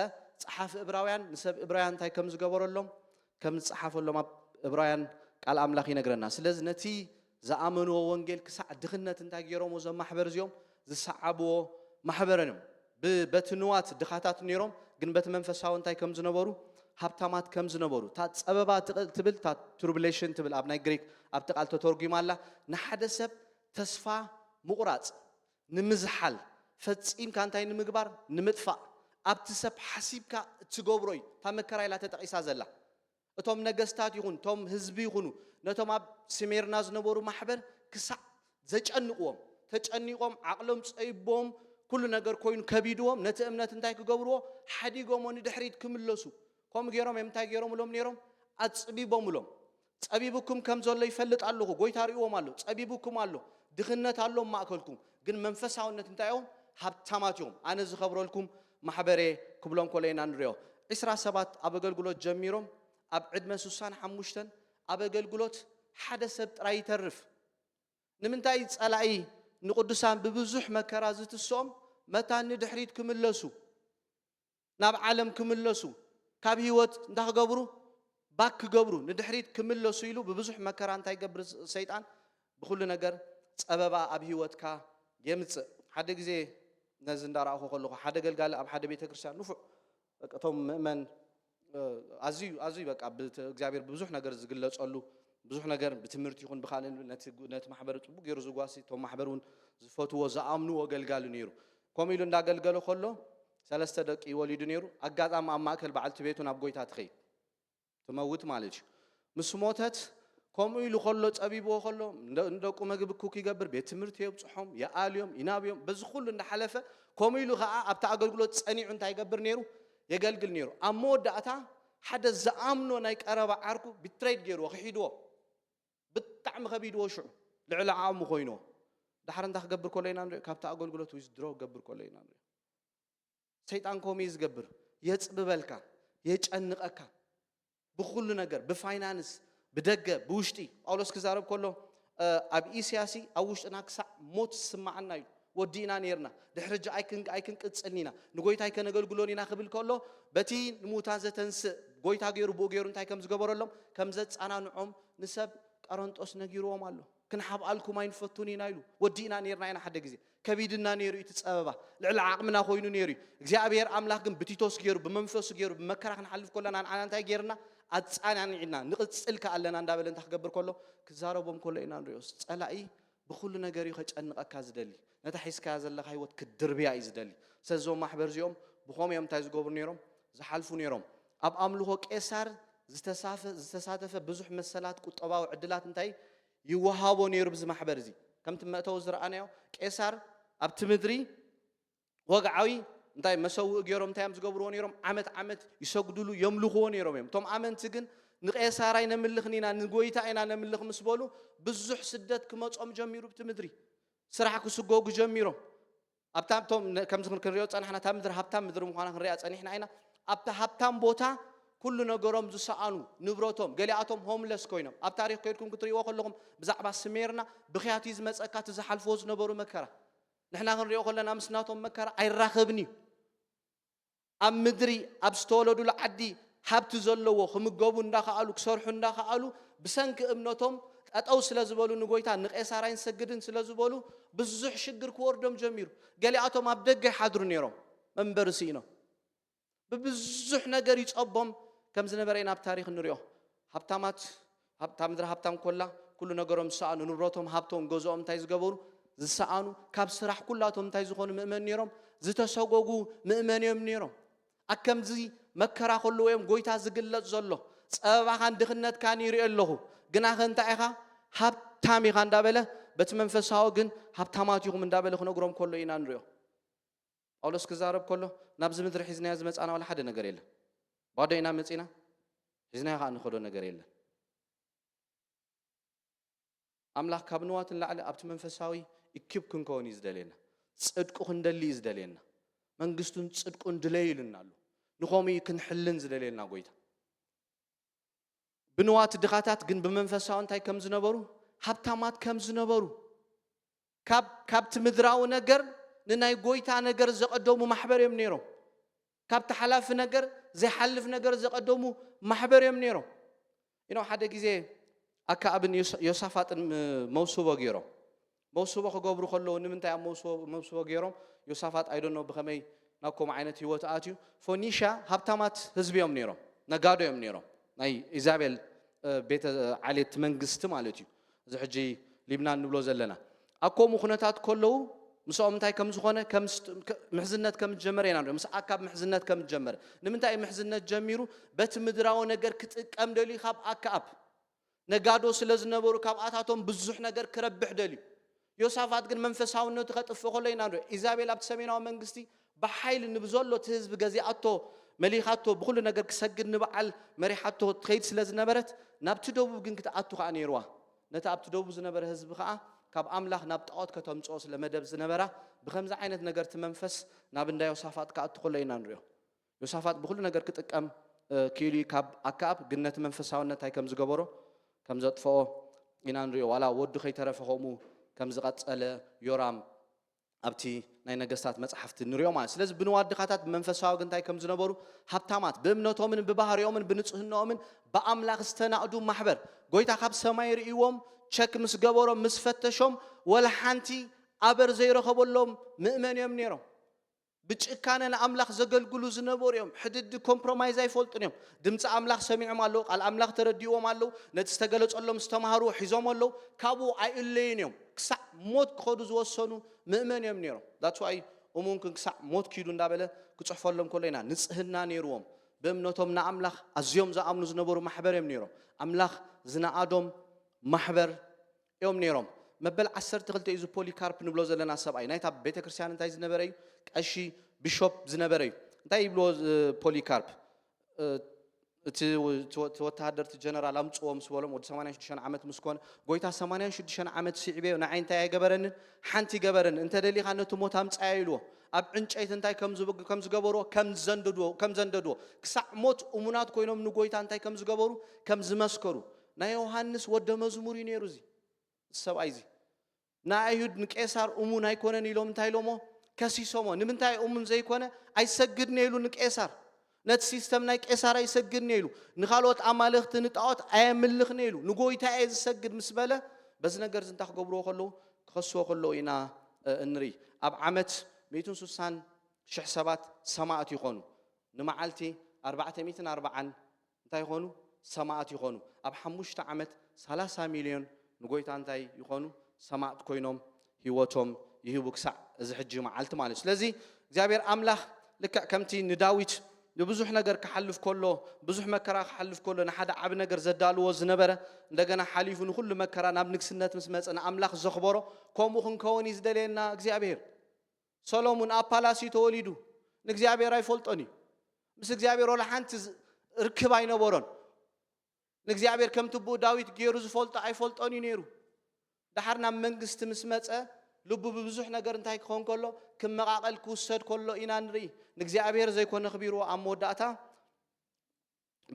ጸሓፊ ዕብራውያን ንሰብ ዕብራውያን እንታይ ከም ዝገበረሎም፣ ከም ዝጸሓፈሎም ኣብ ዕብራውያን ቃል ኣምላኽ ይነግረና። ስለዚ ነቲ ዝኣመንዎ ወንጌል ክሳዕ ድኽነት እንታይ ገይሮም እዞም ማሕበር እዚኦም? ዝሰዓብዎ ማሕበረን እዮም። ብ-፣ በቲ ንዋት ድኻታት ነይሮም፣ ግን በቲ መንፈሳዊ እንታይ ከም ዝነበሩ? ሃብታማት ከም ዝነበሩ። እታ ጸበባ ትቕ-፣ ትብል፣ እታ ትሩብሌሽን ትብል ኣብ ናይ ግሪክ ኣብቲ ቃል ተተርጒማ ኣላ። ንሓደ ሰብ ተስፋ ምቑራጽ፣ ንምዝሓል፣ ፈጺምካ እንታይ ንምግባር? ንምጥፋእ። ኣብቲ ሰብ ሓሲብካ እትገብሮ እዩ። እታ መከራ ኢላ ተጠቒሳ ዘላ። እቶም ነገስታት ይኹን እቶም ህዝቢ ይኹኑ ነቶም ኣብ ስሜርና ዝነበሩ ማሕበር ክሳዕ ዘጨንቕዎም፣ ተጨኒቖም፣ ዓቕሎም ጸቢብዎም፣ ኩሉ ነገር ኮይኑ ከቢድዎም፣ ነቲ እምነት እንታይ ክገብርዎ? ሓዲጎሞ ንድሕሪት ክምለሱ። ከምኡ ገይሮም እዮም እንታይ ገይሮምሎም ነይሮም? ኣጽቢቦምሎም። ጸቢቡኩም ከም ዘሎ ይፈልጥ ኣለኹ፣ ጎይታ ርእይዎም ኣሎ፣ ጸቢቡኩም ኣሎ፣ ድኽነት ኣሎ ኣብ ማእከልኩም፣ ግን መንፈሳውነት እንታይ እዮም? ሃብታማት እዮም። ኣነ ዝኸብረልኩም ማሕበሬ ክብሎም ከሎ ኢና ንሪኦ። ዒስራ ሰባት ኣብ ኣገልግሎት ጀሚሮም፣ ኣብ ዕድመ ሱሳን ሓሙሽተን ኣብ ኣገልግሎት ሓደ ሰብ ጥራይ ይተርፍ። ንምንታይ? ጸላኢ ንቅዱሳን ብብዙሕ መከራ ዝትስኦም መታን ንድሕሪት ክምለሱ፣ ናብ ዓለም ክምለሱ፣ ካብ ህይወት እንታይ ክገብሩ? ባክ ክገብሩ፣ ንድሕሪት ክምለሱ ኢሉ ብብዙሕ መከራ እንታይ ይገብር ሰይጣን? ብኹሉ ነገር ጸበባ ኣብ ህይወትካ የምጽእ። ሓደ ግዜ ነዚ እንዳረኣኹ ከለኹ፣ ሓደ ገልጋሊ ኣብ ሓደ ቤተ ክርስቲያን ንፉዕ፣ በቃ፣ እቶም ምእመን፣ እ፣ ኣዝዩ፣ ኣዝዩ፣ በቃ፣ ብት-፣ እግዚኣብሔር ብብዙሕ ነገር ዝግለጸሉ፣ ብዙሕ ነገር ብትምህርቲ ይኹን ብኻልእ ነቲ፣ ነቲ ማሕበር ጽቡቅ ገይሩ ዝጓሲ፣ እቶም ማሕበር እውን ዝፈትዎ፣ ዝኣምንዎ ገልጋሊ ነይሩ። ከምኡ ኢሉ እንዳገልገለ ከሎ፣ ሰለስተ ደቂ ወሊዱ ነይሩ። ኣጋጣሚ ኣብ ማእከል በዓልቲ ቤቱ ናብ ጎይታ ትኸይድ። ትመውት ማለት እዩ። ምስ ሞተት፣ ከምኡ ኢሉ ከሎ፣ ጸቢብዎ ከሎ፣ ንደ-፣ ንደቁ መግቢ ኩክ ይገብር፣ ቤት ትምህርቲ የብጽሖም፣ ይኣልዮም፣ ይናብዮም፣ በዚ ኩሉ እንዳሓለፈ፣ ከምኡ ኢሉ ኸዓ ኣብቲ ኣገልግሎት ጸኒዑ እንታይ ይገብር ነይሩ? የገልግል ነይሩ። ኣብ መወዳእታ፣ ሓደ ዝኣምኖ ናይ ቀረባ ዓርኩ ቢትሬይድ ገይርዎ፣ ክሒድዎ። ብጣዕሚ ከቢድዎ ሽዑ፣ ልዕሊ ዓቕሙ ኮይንዎ። ዳሕር እንታይ ክገብር ከሎ ኢና ንሪኦ? ካብቲ ኣገልግሎት ዊዝድሮ ክገብር ከሎ ኢና ንሪኦ። ሰይጣን ከምኡ እዩ ዝገብር። የጽብበልካ፣ የጨንቐካ። ብኹሉ ነገር፣ ብፋይናንስ፣ ብደገ፣ ብውሽጢ። ጳውሎስ ክዛረብ ከሎ፣ እ፣ ኣብ እስያ ሲ ኣብ ውሽጥና ክሳዕ ሞት ዝስማዓና እዩ። ወዲእና ነይርና። ድሕሪ ሕጂ ኣይክን-፣ ኣይክንቅጽልን ኢና። ንጎይታ ኣይከነገልግሎን ኢና ክብል ከሎ፣ በቲ ንሙታን ዘተንስእ ጎይታ ገይሩ፣ ብኡ ገይሩ እንታይ ከም ዝገበረሎም፣ ከም ዘጸናንዖም ንሰብ ቀረንጦስ ነጊርዎም ኣሎ። ክንሓብኣልኩም ኣይንፈቱን ኢና ኢሉ። ወዲእና ነይርና ኢና ሓደ ግዜ። ከቢድና ነይሩ እቲ ጸበባ። ልዕሊ ዓቕምና ኮይኑ ነይሩ እዩ። እግዚኣብሔር ኣምላኽ ግን ብቲቶስ ገይሩ፣ ብመንፈሱ ገይሩ፣ ብመከራ ክንሓልፍ ከለና ንዓና እንታይ ገይርና? ኣጻናኒዕና። ንቕጽል ከኣ ኣለና እንዳበለ እንታይ ክገብር ከሎ? ክዛረቦም ከሎ ኢና ንሪኦ። ጸላኢ ብኹሉ ነገር እዩ ከጨንቐካ ዝደሊ። ነታ ሒዝካያ ዘለኻ ህይወት ክድርብያ እዩ ዝደሊ። ስለዚ እዞም ማሕበር እዚኦም ብኸምኡ እዮም እንታይ ዝገብሩ ነይሮም? ዝሓልፉ ነይሮም። ኣብ ኣምልኾ ቄሳር ዝተሳፈ-፣ ዝተሳተፈ ብዙሕ መሰላት፣ ቁጠባዊ ዕድላት እንታይ ይወሃቦ ነይሩ ብዚ ማሕበር እዚ? ከምቲ መእተዊ ዝረኣናዮ፣ ቄሳር ኣብቲ ምድሪ ወግዓዊ እንታይ መሰውኢ ገይሮም እንታይ እዮም ዝገብርዎ ነይሮም? ዓመት ዓመት ይሰግዱሉ፣ የምልኽዎ ነይሮም እዮም። እቶም ኣመንቲ ግን ንቄሳር ኣይነምልኽን ኢና፣ ንጎይታ ኢና ነምልኽ ምስ በሉ፣ ብዙሕ ስደት ክመጾም ጀሚሩ ብቲ ምድሪ። ስራሕ ክስጎጉ ጀሚሮም። ኣብታ፣ እቶም ነ-፣ ከምዚ ክን-፣ ክንሪኦ ጸናሕና፣ እታ ምድሪ ሃብታም ምድሪ ምዃና ክንሪኣ ጸኒሕና ኢና። ኣብታ ሃብታም ቦታ ኩሉ ነገሮም ዝሰኣኑ፣ ንብረቶም፣ ገሊኣቶም ሆምለስ ኮይኖም። ኣብ ታሪኽ ከይድኩም ክትሪእዎ ከለኹም፣ ብዛዕባ ስሜርና ብኽያት እዩ ዝመጸካ፣ እቲ ዝሓልፍዎ ዝነበሩ መከራ። ንሕና ክንሪኦ ከለና ምስ ናቶም መከራ ኣይራኸብን እዩ። ኣብ ምድሪ፣ ኣብ ዝተወለዱሉ ዓዲ ሃብቲ ዘለዎ፣ ክምገቡ እንዳኸኣሉ፣ ክሰርሑ እንዳኸኣሉ፣ ብሰንኪ እምነቶም ጠጠው ስለ ዝበሉ፣ ንጎይታ ንቄሳር ኣይንሰግድን ስለ ዝበሉ፣ ብዙሕ ሽግር ክወርዶም ጀሚሩ። ገሊኣቶም ኣብ ደገ ይሓድሩ ነይሮም፣ መንበሪ ስኢኖም። ብብዙሕ ነገር ይጸቦም ከም ዝነበረ ኢና ኣብ ታሪኽ ንሪኦ። ሃብታማት፣ ሃብታ ምድሪ ሃብታም ኮላ፣ ኩሉ ነገሮም ዝሰኣኑ፣ ንብረቶም፣ ሃብቶም፣ ገዝኦም እንታይ ዝገበሩ? ዝሰኣኑ፣ ካብ ስራሕ ኩላቶም እንታይ ዝኾኑ ምእመን ነይሮም? ዝተሰጎጉ ምእመን እዮም ነይሮም። ኣከምዚ መከራ ከለዉ እዮም ጎይታ ዝግለጽ ዘሎ። ጸበባኻን ድኽነትካን ይርኢ ኣለኹ፣ ግናኸ እንታይ ኢኻ? ሃብታም ኢኻ እንዳበለ፣ በቲ መንፈሳዊ ግን ሃብታማት ኢኹም እንዳበለ ክነግሮም ከሎ ኢና ንሪኦ። ጳውሎስ ክዛረብ ከሎ፣ ናብዚ ምድሪ ሒዝናዮ ዝመጻና ዋላ ሓደ ነገር የለን። ባዶ ኢና መጺና፣ ሒዝናዮ ከኣ ንኸዶ ነገር የለን። ኣምላኽ ካብ ንዋት ንላዕሊ ኣብቲ መንፈሳዊ እኪብ ክንከውን እዩ ዝደልየና። ጽድቁ ክንደሊ እዩ ዝደልየና። መንግስቱን ጽድቁን ድለዩ ኢሉና ኣሎ። ንኸምኡ እዩ ክንሕልን ዝደልየና ጎይታ። ብንዋት ድኻታት ግን ብመንፈሳዊ እንታይ ከም ዝነበሩ? ሃብታማት ከም ዝነበሩ። ካብ፣ ካብቲ ምድራዊ ነገር ንናይ ጎይታ ነገር ዘቐደሙ ማሕበር እዮም ነይሮም። ካብቲ ሓላፊ ነገር፣ ዘይሓልፍ ነገር ዘቐደሙ ማሕበር እዮም ነይሮም። ኢኖ ሓደ ግዜ ኣከኣብን ዮስ-፣ ዮሳፋጥን ም-፣ መውስቦ ገይሮም። መውስቦ ክገብሩ ከለዉ ንምንታይ ኣብ መውስቦ፣ መውስቦ ገይሮም? ዮሳፋጥ ኣይደኖ ብኸመይ ናብ ከምኡ ዓይነት ህይወት ኣትዩ። ፎኒሻ ሃብታማት ህዝቢ እዮም ነይሮም፣ ነጋዶ እዮም ነይሮም። ናይ ኢዛቤል፣ እ፣ ቤተ ዓሌት መንግስቲ ማለት እዩ። እዚ ሕጂ ሊብናን ንብሎ ዘለና። ኣብ ከምኡ ኩነታት ከለዉ ምስኦም እንታይ ከም ዝኾነ፣ ከም ስት-፣ ከ-፣ ምሕዝነት ከም ዝጀመረ ኢና ንሪኦ። ምስ ኣካብ ምሕዝነት ከም ዝጀመረ። ንምንታይ እዩ ምሕዝነት ጀሚሩ? በቲ ምድራዊ ነገር ክጥቀም ደልዩ ካብ ኣካብ። ነጋዶ ስለ ዝነበሩ ካብኣታቶም ብዙሕ ነገር ክረብሕ ደልዩ። ዮሳፋጥ ግን መንፈሳውነቱ ከጥፍእ ከሎ ኢና ንሪኦ። ኢዛቤል ኣብቲ ሰሜናዊ መንግስቲ ብሓይሊ ንብዘሎ እቲ ህዝቢ ገዚኣቶ፣ መሊኻቶ፣ ብኹሉ ነገር ክሰግድ ንበዓል መሪሓቶ ትኸይድ ስለ ዝነበረት፣ ናብቲ ደቡብ ግን ክትኣቱ ከኣ ነይርዋ። ነቲ ኣብቲ ደቡብ ዝነበረ ህዝቢ ከኣ ካብ ኣምላኽ ናብ ጣዖት ከተምጽኦ ስለ መደብ ዝነበራ፣ ብኸምዚ ዓይነት ነገር እቲ መንፈስ ናብ እንዳ ዮሳፋጥ ክኣቱ ከሎ ኢና ንሪኦ። ዮሳፋጥ ብኹሉ ነገር ክጥቀም፣ እ፣ ክኢሉ እዩ ካብ ኣክኣብ፣ ግን ነቲ መንፈሳውነት እንታይ ከም ዝገበሮ፣ ከም ዘጥፍኦ ኢና ንሪኦ። ዋላ ወዱ ከይተረፈ ከምኡ ከም ዝቐጸለ ዮራም ኣብቲ ናይ ነገስታት መጽሓፍቲ ንሪኦ ማለት። ስለዚ ብንዋት ድኻታት ብመንፈሳዊ ግን እንታይ ከም ዝነበሩ? ሃብታማት፣ ብእምነቶምን ብባህሪኦምን ብንጽህናኦምን ብኣምላኽ ዝተናእዱ ማሕበር። ጎይታ ካብ ሰማይ ርእይዎም፣ ቸክ ምስ ገበሮም፣ ምስ ፈተሾም፣ ወላ ሓንቲ ኣበር ዘይረኸበሎም ምእመን እዮም ነይሮም። ብጭካነ ንኣምላኽ ዘገልግሉ ዝነበሩ እዮም። ሕድዲ ኮምፕሮማይዝ ኣይፈልጡን እዮም። ድምፂ ኣምላኽ ሰሚዖም ኣለዉ፣ ቃል ኣምላኽ ተረዲእዎም ኣለዉ፣ ነቲ ዝተገለጸሎም ዝተማሃሩ ሒዞም ኣለዉ፣ ካብኡ ኣይእለዩን እዮም። ክሳዕ ሞት ክኸዱ ዝወሰኑ ምእመን እዮም ነይሮም። That's why እሙን ክን ክሳዕ ሞት ኪዱ እንዳበለ ክጽሕፈሎም ከሎ ኢና። ንጽህና ነይርዎም። ብእምነቶም ንኣምላኽ ኣዝዮም ዝኣምኑ ዝነበሩ ማሕበር እዮም ነይሮም። ኣምላኽ ዝነኣዶም ማሕበር እዮም ነይሮም። መበል ዓሰርተ ክልተ እዩ እዚ ፖሊካርፕ ንብሎ ዘለና ሰብኣይ። ናይታ ቤተ ክርስቲያን እንታይ ዝነበረ እዩ? ቀሺ ቢሾፕ ዝነበረ እዩ። እንታይ ይብልዎ እዚ ፖሊካርፕ? እ፣ እቲ ወ-፣ እቲ ወ-፣ እቲ ወተሃደር እቲ ጀነራል ኣምጽዎ ምስ በሎም ወዲ ሰማንያን ሽዱሽተን ዓመት ምስ ኮነ፣ "ጎይታ ሰማንያን ሽዱሽተን ዓመት ስዒበዮ ንዓይ እንታይ ኣይገበረንን? ሓንቲ ገበረኒ። እንተ ደሊኻ ነቲ ሞት ኣምጻዮ" ኢልዎ። ኣብ ዕንጨይቲ እንታይ ከም ዝብ-፣ ከም ዝገበርዎ፣ ከም ዘንደድዎ፣ ከም ዘንደድዎ። ክሳዕ ሞት እሙናት ኮይኖም ንጎይታ እንታይ ከም ዝገበሩ፣ ከም ዝመስከሩ። ናይ ዮሃንስ ወደ መዝሙር እዩ ነይሩ እዚ ሰብኣይ እዚ። ንኣይሁድ ንቄሳር እሙን ኣይኮነን ኢሎም እንታይ ኢሎሞ? ከሲሶሞ። ንምንታይ እሙን ዘይኮነ? "ኣይሰግድን" ኢሉ ንቄሳር። ነቲ ሲስተም ናይ ቄሳር ኣይሰግድን ኢሉ። ንኻልኦት ኣማልኽቲ ንጣዖት ኣየምልኽን ኢሉ። "ንጎይታ እየ ዝሰግድ" ምስ በለ፣ በዚ ነገር እዚ እንታይ ክገብርዎ ከለዉ? ክኸስዎ ከለዉ ኢና፣ እ፣ እንርኢ። ኣብ ዓመት ሚእትን ስሳን ሽሕ ሰባት ሰማእት ይኾኑ። ንመዓልቲ ኣርባዕተ ሚእትን ኣርባዓን እንታይ ይኾኑ? ሰማእት ይኾኑ። ኣብ ሓሙሽተ ዓመት ሰላሳ ሚልዮን ንጎይታ እንታይ ይኾኑ? ሰማእት ኮይኖም ህይወቶም ይህቡ ክሳዕ እዚ ሕጂ መዓልቲ ማለት እዩ። ስለዚ እግዚኣብሔር ኣምላኽ ልክዕ ከምቲ ንዳዊት ንብዙሕ ነገር ክሓልፍ ከሎ፣ ብዙሕ መከራ ክሓልፍ ከሎ፣ ንሓደ ዓቢ ነገር ዘዳልዎ ዝነበረ፣ እንደገና ሓሊፉ ንኹሉ መከራ ናብ ንግስነት ምስ መጸ ንኣምላኽ ዘኽበሮ፣ ከምኡ ክንከውን እዩ ዝደልየና እግዚኣብሔር። ሰሎሙን ኣብ ፓላስ እዩ ተወሊዱ። ንእግዚኣብሔር ኣይፈልጦን እዩ። ምስ እግዚኣብሔር ወላ ሓንቲ ዝ-፣ ርክብ ኣይነበሮን። ንእግዚኣብሔር ከምቲ ብኡ ዳዊት ገይሩ ዝፈልጦ ኣይፈልጦን እዩ ነይሩ። ደሓር ናብ መንግስቲ ምስ መጸ፣ ልቡ ብብዙሕ ነገር እንታይ ክኸውን ከሎ? ክመቓቐል ክውሰድ ከሎ ኢና ንርኢ። ንእግዚኣብሔር ዘይኮነ ኣኽቢርዎ ኣብ መወዳእታ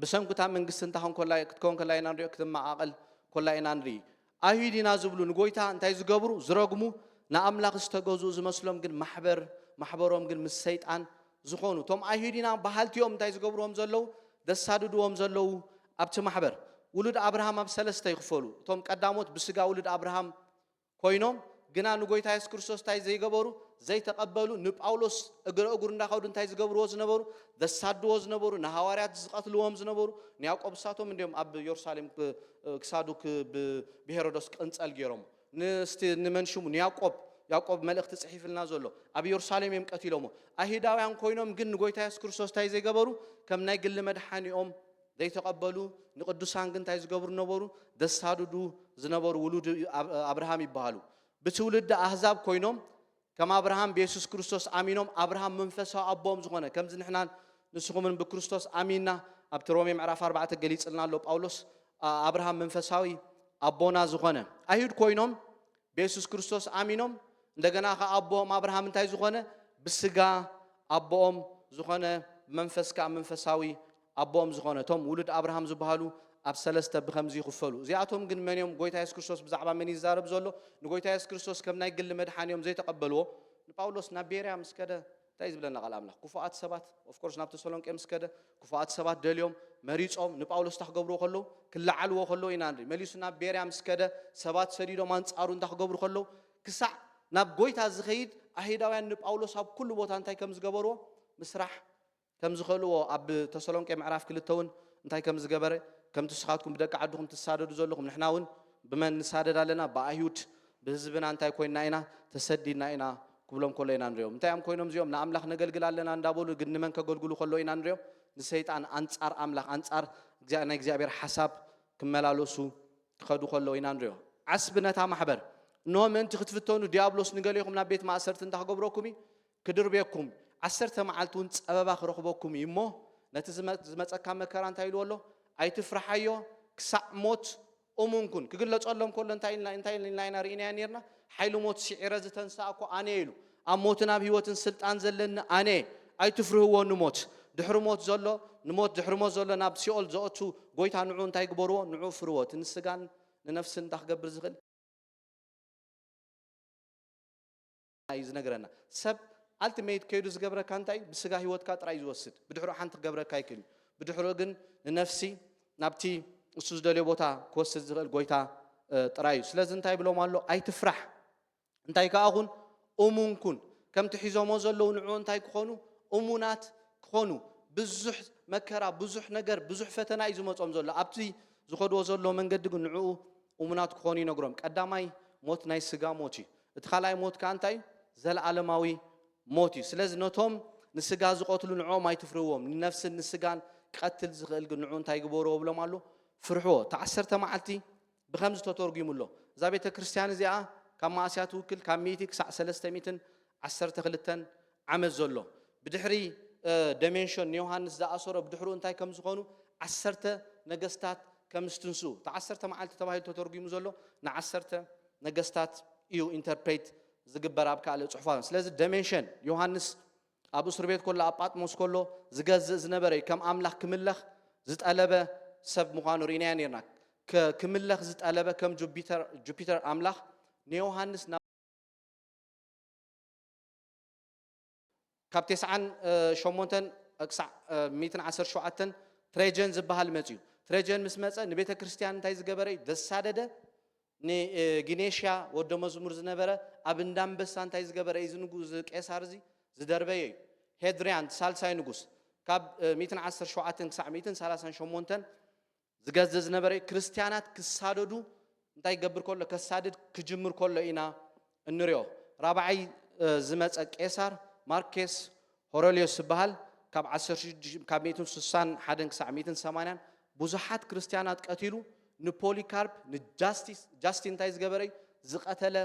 ብሰንኩታ መንግስቲ እንታይ ኾን ኮላ-፣ ክትከውን ከላ ኢና ንሪኦ፣ ክትመቓቐል ኮላ ኢና ንርኢ። ኣይሁድ ኢና ዝብሉ ንጎይታ እንታይ ዝገብሩ? ዝረግሙ፣ ንኣምላኽ ዝተገዝኡ ዝመስሎም ግን ማሕበር፣ ማሕበሮም ግን ምስ ሰይጣን ዝኾኑ። እቶም ኣይሁድ ኢና በሃልቲኦም እንታይ ዝገብርዎም ዘለዉ? ዘሳድድዎም ዘለዉ ኣብቲ ማሕበር። ውሉድ ኣብርሃም ኣብ ሰለስተ ይኽፈሉ። እቶም ቀዳሞት ብስጋ ውሉድ ኣብርሃም ኮይኖም፣ ግና ንጎይታ የሱስ ክርስቶስ እንታይ ዘይገበሩ? ዘይተቐበሉ ንጳውሎስ እግረ እግሩ እንዳኸዱ እንታይ ዝገብርዎ ዝነበሩ? ዘሳድዎ ዝነበሩ፣ ንሃዋርያት ዝቐትልዎም ዝነበሩ ንያዕቆብ እሳቶም እንዲዮም ኣብ ኢየሩሳሌም ክ- ክሳዱ ክ- ብ- ብሄሮዶስ ቅንጸል ገይሮም። ንስቲ ንመን ሽሙ ንያዕቆብ ያዕቆብ መልእኽቲ ጽሒፍልና ዘሎ ኣብ ኢየሩሳሌም እዮም ቀቲሎሞ። ኣይሁዳውያን ኮይኖም ግን ንጎይታ የሱስ ክርስቶስ እንታይ ዘይገበሩ? ከም ናይ ግሊ መድሓኒኦም ዘይተቐበሉ ንቅዱሳን ግን እንታይ ዝገብሩ ነበሩ? ዘሳድዱ ዝነበሩ ውሉድ ኣብ- ኣብርሃም ይበሃሉ። ብትውልዲ ኣህዛብ ኮይኖም ከም ኣብርሃም ብየሱስ ክርስቶስ ኣሚኖም ኣብርሃም መንፈሳዊ ኣቦኦም ዝኾነ ከምዚ ንሕናን ንስኹምን ብክርስቶስ ኣሚንና ኣብቲ ሮሜ ምዕራፍ ኣርባዕተ ገሊጽልና ኣሎ ጳውሎስ። ኣብርሃም መንፈሳዊ ኣቦና ዝኾነ ኣይሁድ ኮይኖም ብየሱስ ክርስቶስ ኣሚኖም እንደገና ከ ኣቦኦም ኣብርሃም እንታይ ዝኾነ ብስጋ ኣቦኦም ዝኾነ ብመንፈስ ከኣ መንፈሳዊ ኣቦኦም ዝኾነ እቶም ውሉድ ኣብርሃም ዝበሃሉ ኣብ ሰለስተ ብኸምዚ ይኽፈሉ። እዚኣቶም ግን መን እዮም? ጎይታ የሱስ ክርስቶስ ብዛዕባ መን ይዛረብ ዘሎ? ንጎይታ የሱስ ክርስቶስ ከም ናይ ግሊ መድሓኒኦም ዘይተቐበልዎ ንጳውሎስ ናብ ቤርያ ምስ ከደ እንታይ ዝብለና ቃል ኣምላኽ? ክፉኣት ሰባት ኦፍኮርስ ናብ ተሰሎንቄ ምስ ከደ ክፉኣት ሰባት ደልዮም መሪጾም ንጳውሎስ እንታይ ክገብርዎ ከለዉ ክለዓልዎ ከለዉ ኢና ንርኢ። መሊሱ ናብ ቤርያ ምስ ከደ ሰባት ሰዲዶም ኣንጻሩ እንታይ ክገብሩ ከለዉ ክሳዕ ናብ ጎይታ ዝኸይድ ኣይሁዳውያን ንጳውሎስ ኣብ ኩሉ ቦታ እንታይ ከም ዝገበርዎ ምስራሕ ከም ዝኽእልዎ ኣብ ተሰሎንቄ ምዕራፍ ክልተ እውን እንታይ ከም ዝገበረ ከምቲ ንስኻትኩም ብደቂ ዓድኹም ትሳደዱ ዘለኹም ንሕና እውን ብመን ንሳደድ ኣለና ብኣይሁድ ብህዝብና እንታይ ኮይንና ኢና ተሰዲድና ኢና ክብሎም ከሎ ኢና ንሪኦም እንታይ እዮም ኮይኖም እዚኦም ንኣምላኽ ነገልግል ኣለና እንዳበሉ ግን ንመን ከገልግሉ ከሎ ኢና ንሪኦም ንሰይጣን ኣንጻር ኣምላኽ ኣንጻር ናይ እግዚኣብሔር ሓሳብ ክመላለሱ ክኸዱ ከለዉ ኢና ንሪኦ። ዓስቢ ነታ ማሕበር፣ እንሆ ምእንቲ ክትፍተኑ ዲያብሎስ ንገሌኹም ናብ ቤት ማእሰርቲ እንተ ክገብረኩም እዩ፣ ክድርብየኩም፣ ዓሰርተ መዓልቲ እውን ጸበባ ክረኽበኩም እዩ እሞ፣ ነቲ ዝመ- ዝመጸካ መከራ እንታይ ኢልዎ ኣሎ? ኣይትፍርሓዮ፣ ክሳዕ ሞት እሙን ኩን። ክግለጸሎም ከሎ እንታይ ኢልና እንታይ ኢልና ኢና ርኢናዮ ኔርና? ሓይሊ ሞት ስዒረ ዝተንሳእኩ ኣነ ኢሉ። ኣብ ሞትን ኣብ ህይወትን ስልጣን ዘለኒ ኣነ እየ። ኣይትፍርህዎ ንሞት። ድሕሪ ሞት ዘሎ ንሞት ድሕሪ ሞት ዘሎ ናብ ሲኦል ዘእቱ ጎይታ ንዑ እንታይ ግበርዎ? ንዑ ፍርዎ። እቲ ንስጋን ንነፍስን እንታይ ክገብር ዝኽእል እዩ ዝነግረና። ሰብ ኣልቲሜት ከይዱ ዝገብረካ እንታይ እዩ? ብስጋ ህይወትካ ጥራይ እዩ ዝወስድ። ብድሕሪኡ ሓንቲ ክገብረካ ኣይክእል እዩ። ብድሕሪኡ ግን ንነፍሲ ናብቲ እሱ ዝደልዮ ቦታ ክወስድ ዝኽእል ጎይታ ጥራይ እዩ። ስለዚ እንታይ ይብሎም ኣሎ? ኣይትፍራሕ። እንታይ ከኣ ኩን እሙን ኩን። ከምቲ ሒዞሞ ዘለዉ ንዕኡ እንታይ ክኾኑ? እሙናት ክኾኑ። ብዙሕ መከራ፣ ብዙሕ ነገር፣ ብዙሕ ፈተና እዩ ዝመጾም ዘሎ። ኣብቲ ዝኸድዎ ዘሎ መንገዲ ግን ንዕኡ እሙናት ክኾኑ ይነግሮም። ቀዳማይ ሞት ናይ ስጋ ሞት እዩ። እቲ ካልኣይ ሞት ከኣ እንታይ እዩ? ዘለኣለማዊ ሞት እዩ። ስለዚ ነቶም ንስጋ ዝቐትሉ ንዕኦም ኣይትፍርህዎም። ንነፍስን ንስጋን ክቐትል ዝኽእል ግን ንዕኡ እንታይ ግበርዎ ብሎም ኣሎ? ፍርሕዎ። እቲ ዓሰርተ መዓልቲ ብኸምዚ ተተርጒሙ ኣሎ። እዛ ቤተ ክርስቲያን እዚኣ ካብ መኣስ እያ ትውክል? ካብ ሚእቲ ክሳዕ ሰለስተ ሚእትን ዓሰርተ ክልተን ዓመት ዘሎ። ብድሕሪ ደሜንሽን ንዮሃንስ ዝኣሰሮ ብድሕሪኡ እንታይ ከም ዝኾኑ ዓሰርተ ነገስታት ከም ዝትንስኡ። እቲ ዓሰርተ መዓልቲ ተባሂሉ ተተርጒሙ ዘሎ ንዓሰርተ ነገስታት እዩ ኢንተርፕሬት ዝግበር ኣብ ካልእ ጽሑፋት። ስለዚ ደሜንሽን ዮሃንስ ኣብ እስር ቤት ከሎ ኣብ ጳጥሞስ ከሎ ዝገዝእ ዝነበረ እዩ። ከም ኣምላኽ ክምለኽ ዝጠለበ ሰብ ምዃኑ ርኢናዮ ነርና። ክምለኽ ዝጠለበ ከም ጁፒተር ኣምላኽ ንዮሃንስ ናብ ካብ ተስዓን ሸሞንተን ክሳዕ ሚእትን ዓሰርተ ሸውዓተን ትሬጀን ዝበሃል መፅዩ። ትሬጀን ምስ መፀ ንቤተ ክርስቲያን እንታይ ዝገበረ እዩ? ዘሳደደ ንጊኔሽያ ወደ መዝሙር ዝነበረ ኣብ እንዳንበሳ እንታይ ዝገበረ እዩ? ዝንጉ ቄሳር እዚ ዝደርበየ እዩ። ሄድሪያን ሳልሳይ ንጉስ ካብ ሚእትን ዓሰርተ ሸውዓተን ክሳዕ ሚእትን ሰላሳን ሸሞንተን ዝገዝእ ዝነበረ እዩ። ክርስቲያናት ክሳደዱ እንታይ ይገብር ከሎ ከሳድድ ክጅምር ከሎ ኢና እንሪኦ። ራብዓይ ዝመፀ ቄሳር ማርኬስ ሆረሊዮስ ዝበሃል ካብ ዓሰርተ ሽዱሽተ ካብ ሚእትን ስሳን ሓደን ክሳዕ ሚእትን ሰማንያን ብዙሓት ክርስቲያናት ቀቲሉ ንፖሊካርፕ ንጃስቲስ ጃስቲን እንታይ ዝገበረ እዩ ዝቐተለ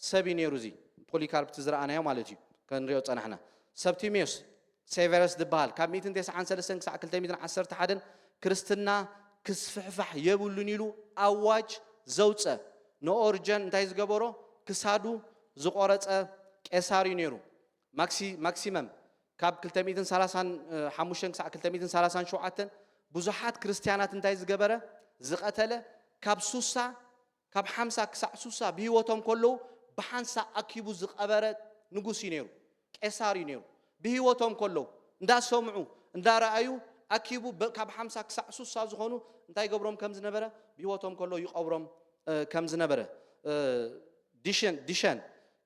ሰብ እዩ ነይሩ። እዚ ፖሊካርፕ እቲ ዝረኣናዮ ማለት እዩ። ከንሪኦ ፀናሕና። ሰብቲሜዮስ ሴቨረስ ዝበሃል ካብ ሚእትን ተስዓን ሰለስተን ክሳዕ ክልተ ሚእትን ዓሰርተ ሓደን ክርስትና ክስፍሕፋሕ የብሉን ኢሉ ኣዋጅ ዘውፀ ንኦርጀን እንታይ ዝገበሮ ክሳዱ ዝቆረፀ ቄሳር እዩ ነይሩ። ማክሲመም ካብ ክልተ ሚእትን ሰላሳን ሓሙሽተን ክሳዕ ክልተ ሚእትን ሰላሳን ሸውዓተን ብዙሓት ክርስቲያናት እንታይ ዝገበረ ዝቐተለ ካብ ሱሳ ካብ ሓምሳ ክሳዕ ሱሳ ብህይወቶም ከለዉ ብሓንሳ ኣኪቡ ዝቐበረ ንጉስ እዩ ነይሩ። ቄሳር እዩ ነይሩ። ብህይወቶም ከለዉ እንዳሰምዑ እንዳረኣዩ ኣኪቡ ካብ ሓምሳ ክሳዕ ሱሳ ዝኾኑ እንታይ ገብሮም ከም ዝነበረ ብህይወቶም ከለዉ ይቐብሮም ከም ዝነበረ ዲሸን ዲሸን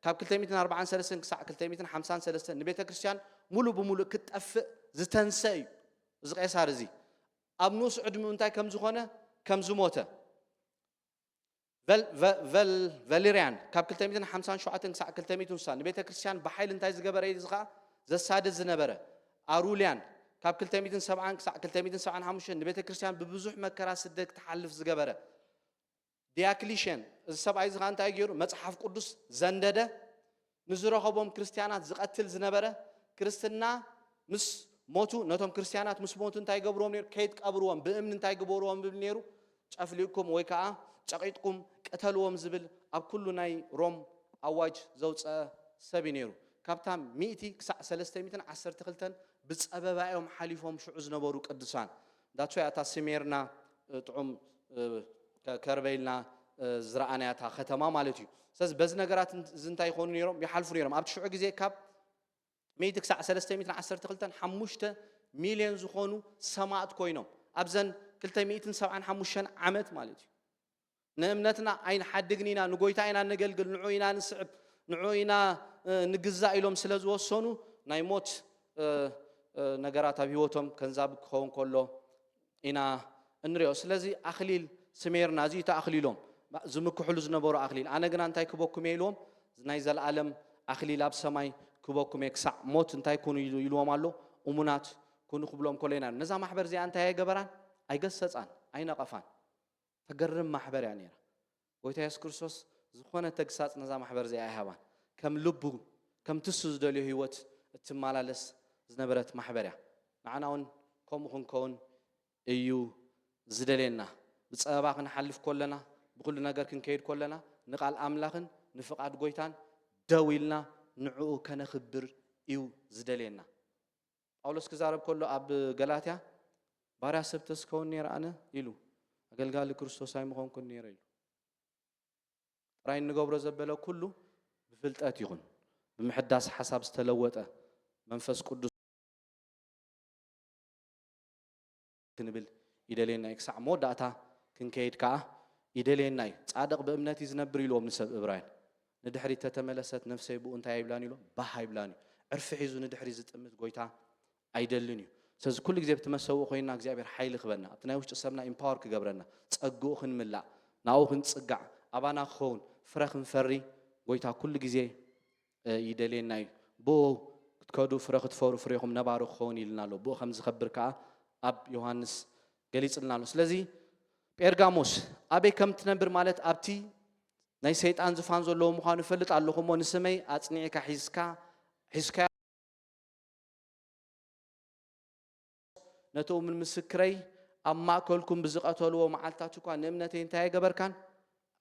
ካብ ክልተ ሚእትን ኣርባዓን ሰለስተን ክሳዕ ክልተ ሚእትን ሓምሳን ሰለስተን ንቤተ ክርስቲያን ሙሉ ብሙሉ ክትጠፍእ ዝተንሰ እዩ። እዚ ቄሳር እዚ ኣብ ንኡስ ዕድሚኡ እንታይ ከም ዝኾነ፣ ከም ዝሞተ፣ ቨል- ቨ- ቨል- ቨሊርያን ካብ ክልተ ሚእትን ሓምሳን ሸውዓተን ክሳዕ ክልተ ሚእትን ስሳን ንቤተ ክርስቲያን ብሓይሊ እንታይ ዝገበረ እዩ? እዚ ኸዓ ዘሳድድ ዝነበረ። ኣሩልያን ካብ ክልተ ሚእትን ሰብዓን ክሳዕ ክልተ ሚእትን ሰብዓን ሓሙሽተን ንቤተ ክርስቲያን ብብዙሕ መከራ ስደት ክትሓልፍ ዝገበረ። ዲያክሊሽን፣ እዚ ሰብኣይ እዚ ኸዓ እንታይ ገይሩ? መጽሓፍ ቅዱስ ዘንደደ፣ ንዝረኸቦም ክርስትያናት ዝቐትል ዝነበረ። ክርስትና ምስ ሞቱ፣ ነቶም ክርስትያናት ምስ ሞቱ እንታይ ይገብርዎም ነይሩ? ከይትቀብርዎም ብእምኒ እንታይ ግበርዎም ይብል ነይሩ? ጨፍሊቕኩም ወይ ከዓ ጨቒጥኩም ቅተልዎም ዝብል ኣብ ኩሉ ናይ ሮም ኣዋጅ ዘውፀአ ሰብ እዩ ነይሩ። ካብታ ሚእቲ ክሳዕ ሰለስተ ሚእትን ዓሰርተ ክልተን ብፀበባ እዮም ሓሊፎም ሽዑ ዝነበሩ ቅዱሳን። ዳትስ ዋይ ኣታ ስሜርና፣ እ፣ ጥዑም፣ እ፣ ከ- ከርበይልና፣ እ፣ ዝረኣናያ እታ ከተማ ማለት እዩ። ስለዚ በዚ ነገራት እን- እዚ እንታይ ይኾኑ ነይሮም? ይሓልፉ ነይሮም። ኣብቲ ሽዑ ግዜ ካብ ሚእቲ ክሳዕ ሰለስተ ሚእትን ዓሰርተ ክልተን ሓሙሽተ ሚልዮን ዝኾኑ ሰማእት ኮይኖም ኣብዘን ክልተ ሚእትን ሰብዓን ሓሙሽተን ዓመት ማለት እዩ። ንእምነትና ኣይንሓድግን ኢና፣ ንጎይታ ኢና ነገልግል፣ ንዑ ኢና ንስዕብ፣ ንዑ ኢና፣ እ፣ ንግዛእ ኢሎም ስለ ዝወሰኑ ናይ ሞት፣ እ፣ እ፣ ነገራት ኣብ ህይወቶም ከንዛብ ክኸውን ከሎ ኢና እንሪኦ። ስለዚ ኣኽሊል ስሜርና፣ እዚ እዩ እቲ ኣኽሊሎም፣ ዝምክሕሉ ዝነበሩ ኣኽሊል። ኣነ ግና እንታይ ክበኩም እየ ኢልዎም፣ ናይ ዘለኣለም ኣኽሊል ኣብ ሰማይ ክበኩም እየ፣ ክሳዕ ሞት እንታይ ኩኑ ኢሉ- ኢልዎም ኣሎ፣ እሙናት ኩኑ ክብሎም ከሎ ኢና። ነዛ ማሕበር እዚኣ እንታይ ኣይገበራን? ኣይገሰጻን፣ ኣይነቐፋን። ተገርም ማሕበር እያ ነይራ። ጎይታ የሱስ ክርስቶስ ዝኾነ ተግሳጽ ነዛ ማሕበር እዚኣ ኣይሃባን። ከም ልቡ፣ ከም ትሱ ዝደልዮ ህይወት እትመላለስ ዝነበረት ማሕበር እያ። ንዓና እውን ከምኡ ክንከውን እዩ ዝደልየና። ብጸበባ ክንሓልፍ ከለና፣ ብኹሉ ነገር ክንከይድ ከለና፣ ንቃል ኣምላኽን ንፍቓድ ጎይታን ደው ኢልና ንዕኡ ከነኽብር እዩ ዝደልየና። ጳውሎስ ክዛረብ ከሎ ኣብ ገላትያ፣ "ባርያ ሰብ ተስከውን ነይረ ኣነ?" ኢሉ፣ "ኣገልጋሊ ክርስቶስ ኣይምኾንኩን ነይረ?" ኢሉ። ጥራይ እንገብሮ ዘበለ ኩሉ ብፍልጠት ይኹን፣ ብምሕዳስ ሓሳብ ዝተለወጠ መንፈስ ቅዱስ ክንብል ይደልየና እዩ። ክሳዕ መወዳእታ ክንከይድ ከኣ ይደልየና እዩ። "ጻድቕ ብእምነት እዩ ዝነብር" ኢልዎም ንሰብ እብራይን። ንድሕሪት ተተመለሰት ነፍሰይ ብኡ እንታይ ኣይብላን ኢሎም፣ ባህ ኣይብላን እዩ። ዕርፊ ሒዙ ንድሕሪት ዝጥምት ጎይታ ኣይደልን እዩ። ስለዚ ኩሉ ግዜ ብቲ መሰውእ ኮይንና እግዚኣብሔር ሓይሊ ክበና፣ ኣብቲ ናይ ውሽጢ ሰብና ኢምፓወር ክገብረና፣ ጸግኡ ክንምላእ፣ ናብኡ ክንጽጋዕ፣ ኣባና ክኸውን፣ ፍረ ክንፈሪ ጎይታ ኩሉ ግዜ፣ እ፣ ይደልየና እዩ። ብኡ ክትከዱ ፍረ ክትፈሩ ፍሬኹም ነባሪ ክኸውን ኢልና ኣሎ። ብኡ ከም ዝኸብር ከኣ ኣብ ዮሃንስ ገሊጽልና ኣሎ። ስለዚ ጴርጋሞስ ኣበይ ከም ትነብር ማለት ኣብቲ ናይ ሰይጣን ዝፋን ዘለዎ ምዃኑ እፈልጥ ኣለኹ እሞ ንስመይ ኣጽኒዕካ ሒዝካ ሒዝካ ነቲ እሙን ምስክረይ ኣብ ማእከልኩም ብዝቐተልዎ መዓልትታት እኳ ንእምነተይ እንታይ ኣይገበርካን?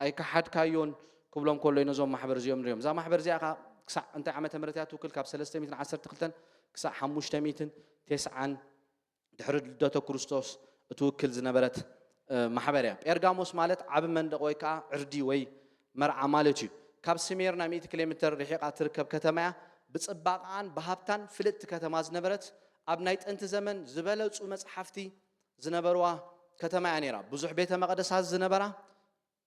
ኣይከሓድካዮን ክብሎም ከሎ እዩ ነዞም ማሕበር እዚኦም ንሪኦም። እዛ ማሕበር እዚኣ ከኣ ክሳዕ እንታይ ዓመተ ምህረት እያ ትውክል? ካብ ሰለስተ ሚእትን ዓሰርተ ክልተን ክሳዕ ሓሙሽተ ሚእትን ተስዓን ድሕሪ ልደተ ክርስቶስ እትውክል ዝነበረት፣ እ፣ ማሕበር እያ። ጴርጋሞስ ማለት ዓቢ መንደቕ ወይ ከኣ ዕርዲ ወይ መርዓ ማለት እዩ። ካብ ስሜርና ሚእቲ ኪሎ ሜትር ርሒቓ ትርከብ ከተማ እያ። ብጽባቐኣን ብሃብታን ፍልጥቲ ከተማ ዝነበረት፣ ኣብ ናይ ጥንቲ ዘመን ዝበለጹ መጽሓፍቲ ዝነበርዋ ከተማ እያ ነይራ። ብዙሕ ቤተ መቕደሳት ዝነበራ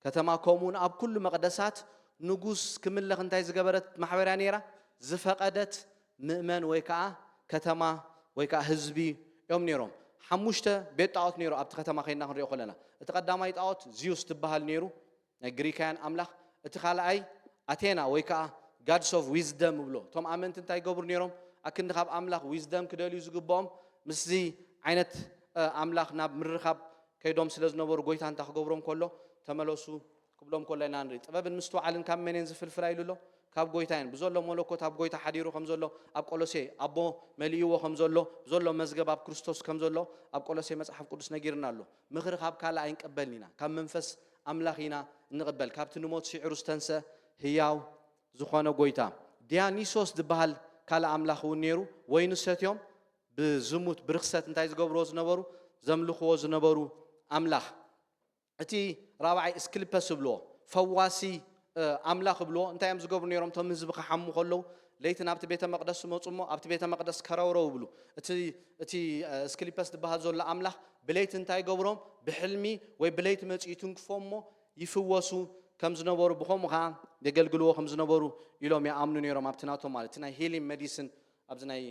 ከተማ፣ ከምኡውን ኣብ ኩሉ መቕደሳት ንጉስ ክምለኽ እንታይ ዝገበረት ማሕበር እያ ነይራ? ዝፈቐደት ምእመን ወይ ከኣ ከተማ ወይ ከኣ ህዝቢ እዮም ነይሮም። ሓሙሽተ ቤት ጣዖት ነይሩ ኣብቲ ከተማ ከይድና ክንሪኦ ከለና፣ እቲ ቀዳማይ ጣዖት ዚዩስ ትበሃል ነይሩ፣ ናይ ግሪካውያን ኣምላኽ። እቲ ካልኣይ ኣቴና ወይ ከኣ ጋድስ ኦፍ ዊዝደም ይብሎ። እቶም ኣመንቲ እንታይ ይገብሩ ነይሮም? ኣክንዲ ካብ ኣምላኽ ዊዝደም ክደልዩ ዝግብኦም ምስዚ ዓይነት፣ እ፣ ኣምላኽ ናብ ምርኻብ ከይዶም ስለ ዝነበሩ፣ ጎይታ እንታይ ክገብሮም ከሎ፣ "ተመለሱ" ክብሎም ከሎ ኢና ንርኢ። "ጥበብን ምስትውዓልን ካብ መን እየን ዝፍልፍላ?" ኢሉ ኣሎ። "ካብ ጎይታ እየን። ብዘሎ መለኮት ኣብ ጎይታ ሓዲሩ ከም ዘሎ ኣብ ቆሎሴ ኣቦ መሊእዎ ከም ዘሎ፣ ብዘሎ መዝገብ ኣብ ክርስቶስ ከም ዘሎ ኣብ ቆሎሴ መጽሓፍ ቅዱስ ነጊርና ኣሎ። ምኽሪ ካብ ካልእ ኣይንቀበልን ኢና፣ ካብ መንፈስ ኣምላኽ ኢና እንቕበል፣ ካብቲ ንሞት ስዒሩ ዝተንስአ ህያው ዝኾነ ጎይታ።" ዲያኒሶስ ዝበሃል ካልእ ኣምላኽ እውን ነይሩ። ወይኒ ሰትዮም ብዝሙት ብርኽሰት እንታይ ዝገብርዎ ዝነበሩ፣ ዘምልኽዎ ዝነበሩ ኣምላኽ። እቲ ራብዓይ እስክሊፐስ ይብልዎ፣ ፈዋሲ፣ እ፣ ኣምላኽ ይብልዎ። እንታይ እዮም ዝገብሩ ነይሮም? እቶም ህዝቢ ክሓሙ ከለዉ ለይቲ ናብቲ ቤተ መቕደስ ይመጹ እሞ ኣብቲ ቤተ መቕደስ ከረውረው ይብሉ። እቲ፣ እቲ፣ እ፣ እስክሊፐስ ዝበሃል ዘሎ ኣምላኽ ብለይቲ እንታይ ይገብሮም? ብሕልሚ ወይ ብለይቲ መጺኡ ይትንክፎም እሞ ይፍወሱ፣ ከም ዝነበሩ፣ ብኸምኡ ከዓ የገልግልዎ ከም ዝነበሩ ኢሎም ይኣምኑ ነይሮም። ኣብቲ ናቶም ማለት እቲ ናይ ሂሊንግ ሜዲሲን ኣብዚ ናይ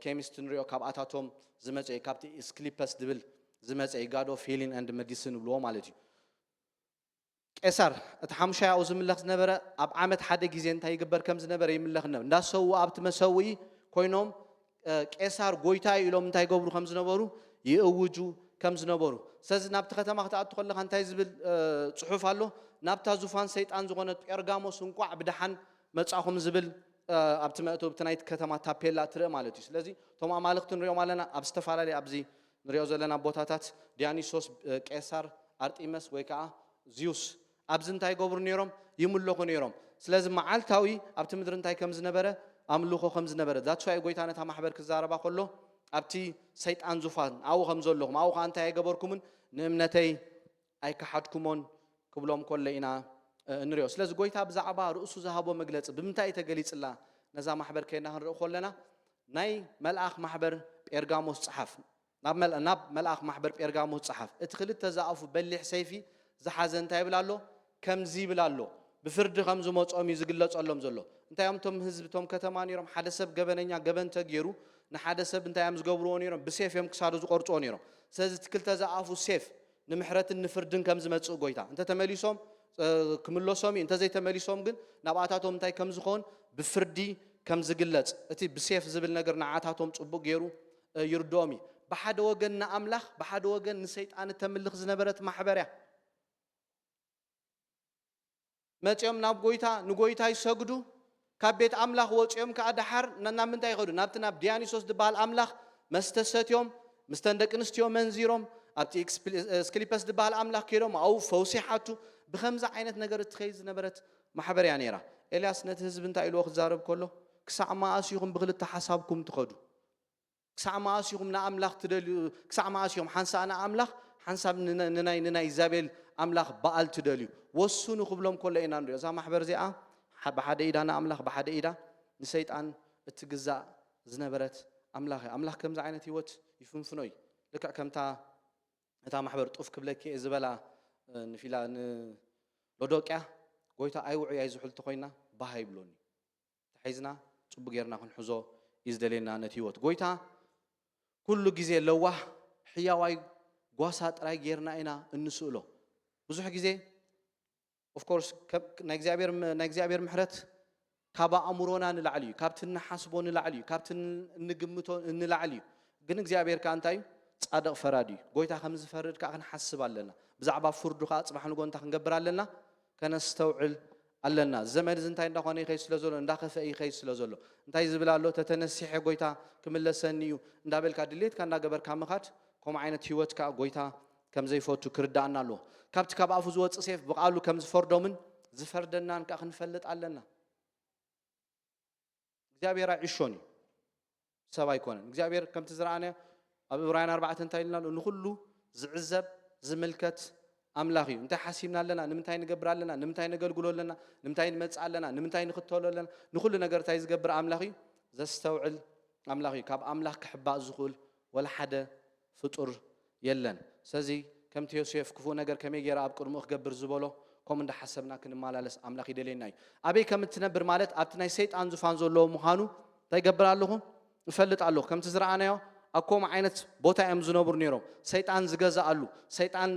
ኬሚስት ንሪኦ ካብኣታቶም ዝመፀ እዩ፣ ካብቲ ስክሊፐስ ዝብል ዝመፀ እዩ። God of healing and medicine ይብልዎ ማለት እዩ። ቄሳር እቲ ሓሙሻይ ኣብኡ ዝምለኽ ዝነበረ ኣብ ዓመት ሓደ ግዜ እንታይ ይግበር ከም ዝነበረ ይምለኽ ነበረ። እንዳሰውኡ ኣብቲ መሰውኢ ኮይኖም ቄሳር ጎይታ እዩ ኢሎም እንታይ ይገብሩ ከም ዝነበሩ ይእውጁ ከም ዝነበሩ። ስለዚ ናብቲ ከተማ ክትኣቱ ከለኻ እንታይ ዝብል ፅሑፍ ኣሎ? ናብታ ዙፋን ሰይጣን ዝኾነት ጴርጋሞስ እንቋዕ ብደሓን መጻኹም ዝብል ኣብቲ መእተዊ ኣብቲ ናይቲ ከተማ ታፔላ ትርኢ ማለት እዩ። ስለዚ እቶም ኣማልኽቲ ንሪኦም ኣለና ኣብ ዝተፈላለዩ ኣብዚ ንሪኦ ዘለና ቦታታት ዲያኒሶስ፣ ቄሳር፣ ኣርጢመስ ወይ ከዓ ዚዩስ ኣብዚ እንታይ ይገብሩ ነይሮም? ይምለኹ ነይሮም። ስለዚ መዓልታዊ ኣብቲ ምድሪ እንታይ ከም ዝነበረ ኣምልኾ ከም ዝነበረ that's why ጎይታ ነታ ማሕበር ክዛረባ ከሎ ኣብቲ ሰይጣን ዙፋን ኣብኡ ከም ዘለኹም ኣብኡ ከዓ እንታይ ኣይገበርኩምን ንእምነተይ ኣይከሓድኩሞን ክብሎም ከሎ ኢና ንሪኦ። ስለዚ ጎይታ ብዛዕባ ርእሱ ዝሃቦ መግለፂ ብምንታይ እዩ ተገሊፅላ? ነዛ ማሕበር ከይና ክንርኢ ከለና ናይ መልኣኽ ማሕበር ጴርጋሞስ ፀሓፍ ናብ መልኣኽ ማሕበር ጴርጋሞስ ፀሓፍ እቲ ክልተ ዝኣፉ በሊሕ ሰይፊ ዝሓዘ እንታይ ይብል ኣሎ? ከምዚ ይብል ኣሎ። ብፍርዲ ከም ዝመፆም እዩ ዝግለፀሎም ዘሎ። እንታይ እዮም እቶም ህዝቢ እቶም ከተማ ነይሮም? ሓደ ሰብ ገበነኛ ገበን ተገይሩ ንሓደ ሰብ እንታይ እዮም ዝገብርዎ ነይሮም? ብሴፍ እዮም ክሳዱ ዝቆርፅዎ ነይሮም። ስለዚ እቲ ክልተ ዝኣፉ ሴፍ ንምሕረትን ንፍርድን ከም ዝመፅእ ጎይታ እንተ ተመሊሶም ክምለሶም እዩ። እንተዘይተመሊሶም ግን ናብኣታቶም እንታይ ከም ዝኾን ብፍርዲ ከም ዝግለፅ እቲ ብሴፍ ዝብል ነገር ንዓታቶም ፅቡቅ ገይሩ ይርድኦም እዩ። ብሓደ ወገን ንኣምላኽ ብሓደ ወገን ንሰይጣን እተምልኽ ዝነበረት ማሕበር እያ። መፂኦም ናብ ጎይታ ንጎይታ ይሰግዱ። ካብ ቤት ኣምላኽ ወፂኦም ከዓ ደሓር ናብ ምንታይ ይኸዱ? ናብቲ ናብ ዲያኒሶስ ዝበሃል ኣምላኽ መስተ ሰትዮም ምስተን ደቂ ኣንስትዮ መንዚሮም ኣብቲ ስክሊፐስ ዝበሃል ኣምላኽ ከይዶም ኣብኡ ፈውሲ ሓቱ። ብከምዚ ዓይነት ነገር እትኸይድ ዝነበረት ማሕበር እያ ነይራ። ኤልያስ ነቲ ህዝቢ እንታይ ኢልዎ ክዛረብ ከሎ ክሳዕ መኣስ ኢኹም ብክልተ ሓሳብኩም ትኸዱ? ክሳዕ መኣስ ኢኹም ንኣምላኽ ትደልዩ? ክሳዕ መኣስ ኢኹም ሓንሳእ ንኣምላኽ ሓንሳብ ንናይ ንናይ ኢዛቤል ኣምላኽ በኣል ትደልዩ? ወስኑ ክብሎም ከሎ ኢና ንሪኦ። እዛ ማሕበር እዚኣ ብሓደ ኢዳ ንኣምላኽ ብሓደ ኢዳ ንሰይጣን እትግዛእ ዝነበረት ኣምላኽ እያ። ኣምላኽ ከምዚ ዓይነት ህይወት ይፍንፍኖ እዩ። ልክዕ ከምታ እታ ማሕበር ጡፍ ክብለኪ እየ ዝበላ ንፊላ ንሎዶቅያ ጎይታ ኣይውዑይ ኣይዝሑል ተኮይና ባህ ይብሎኒ። ተሒዝና ጽቡቅ ጌርና ክንሕዞ እዩ ዝደልየና ነቲ ህይወት። ጎይታ ኩሉ ግዜ ለዋህ ሕያዋይ ጓሳ ጥራይ ጌርና ኢና እንስእሎ። ብዙሕ ግዜ of course ናይ እግዚኣብሔር ናይ እግዚኣብሔር ምሕረት ካብ ኣእምሮና ንላዕሊ እዩ፣ ካብቲ እንሓስቦ ንላዕሊ እዩ፣ ካብቲ እንግምቶ ንላዕሊ እዩ። ግን እግዚኣብሔር ከዓ እንታይ እዩ? ጻድቕ ፈራዲ እዩ። ጎይታ ከም ዝፈርድ ከዓ ክንሓስብ ኣለና። ብዛዕባ ፍርዱ ከዓ ጽባሕ ንጎ እንታይ ክንገብር ኣለና? ከነስተውዕል ኣለና። እዚ ዘመን እዚ እንታይ እንዳኾነ ይኸይድ ስለ ዘሎ፣ እንዳኸፍአ ይኸይድ ስለ ዘሎ፣ እንታይ ዝብል ኣሎ? ተተነሲሐ ጎይታ ክምለሰኒ እዩ እንዳበልካ ድሌትካ እንዳገበርካ ምኻድ ከምኡ ዓይነት ህይወት ከዓ ጎይታ ከም ዘይፈቱ ክርዳእና ኣለዎ። ካብቲ ካብ ኣፉ ዝወፅእ ሴፍ ብቃሉ ከም ዝፈርዶምን ዝፈርደናን ከዓ ክንፈልጥ ኣለና። እግዚኣብሔር ኣይዕሾን እዩ፣ ሰብ ኣይኮነን። እግዚኣብሔር ከምቲ ዝረኣናዮ ኣብ ዕብራውያን ኣርባዕተ እንታይ ኢልና ኣሎ? ንኩሉ ዝዕዘብ ዝምልከት ኣምላኽ እዩ። እንታይ ሓሲብና ኣለና? ንምንታይ ንገብር ኣለና? ንምንታይ ነገልግሎ ኣለና? ንምንታይ ንመጽእ ኣለና? ንምንታይ ንኽተሎ ኣለና? ንኩሉ ነገር እንታይ ዝገብር ኣምላኽ እዩ? ዘስተውዕል ኣምላኽ እዩ። ካብ ኣምላኽ ክሕባእ ዝኽእል ወላ ሓደ ፍጡር የለን። ስለዚ ከምቲ ዮሴፍ ክፉእ ነገር ከመይ ገይረ ኣብ ቅድሚኡ ክገብር ዝበሎ፣ ከምኡ እንዳሓሰብና ክንመላለስ ኣምላኽ ይደልየና እዩ። ኣበይ ከም እትነብር ማለት ኣብቲ ናይ ሰይጣን ዙፋን ዘለዎ ምዃኑ እንታይ ይገብር ኣለኹ? እፈልጥ ኣለኹ። ከምቲ ዝረኣናዮ ኣብ ከምኡ ዓይነት ቦታ እዮም ዝነብሩ ነይሮም። ሰይጣን ዝገዝኣሉ፣ ሰይጣን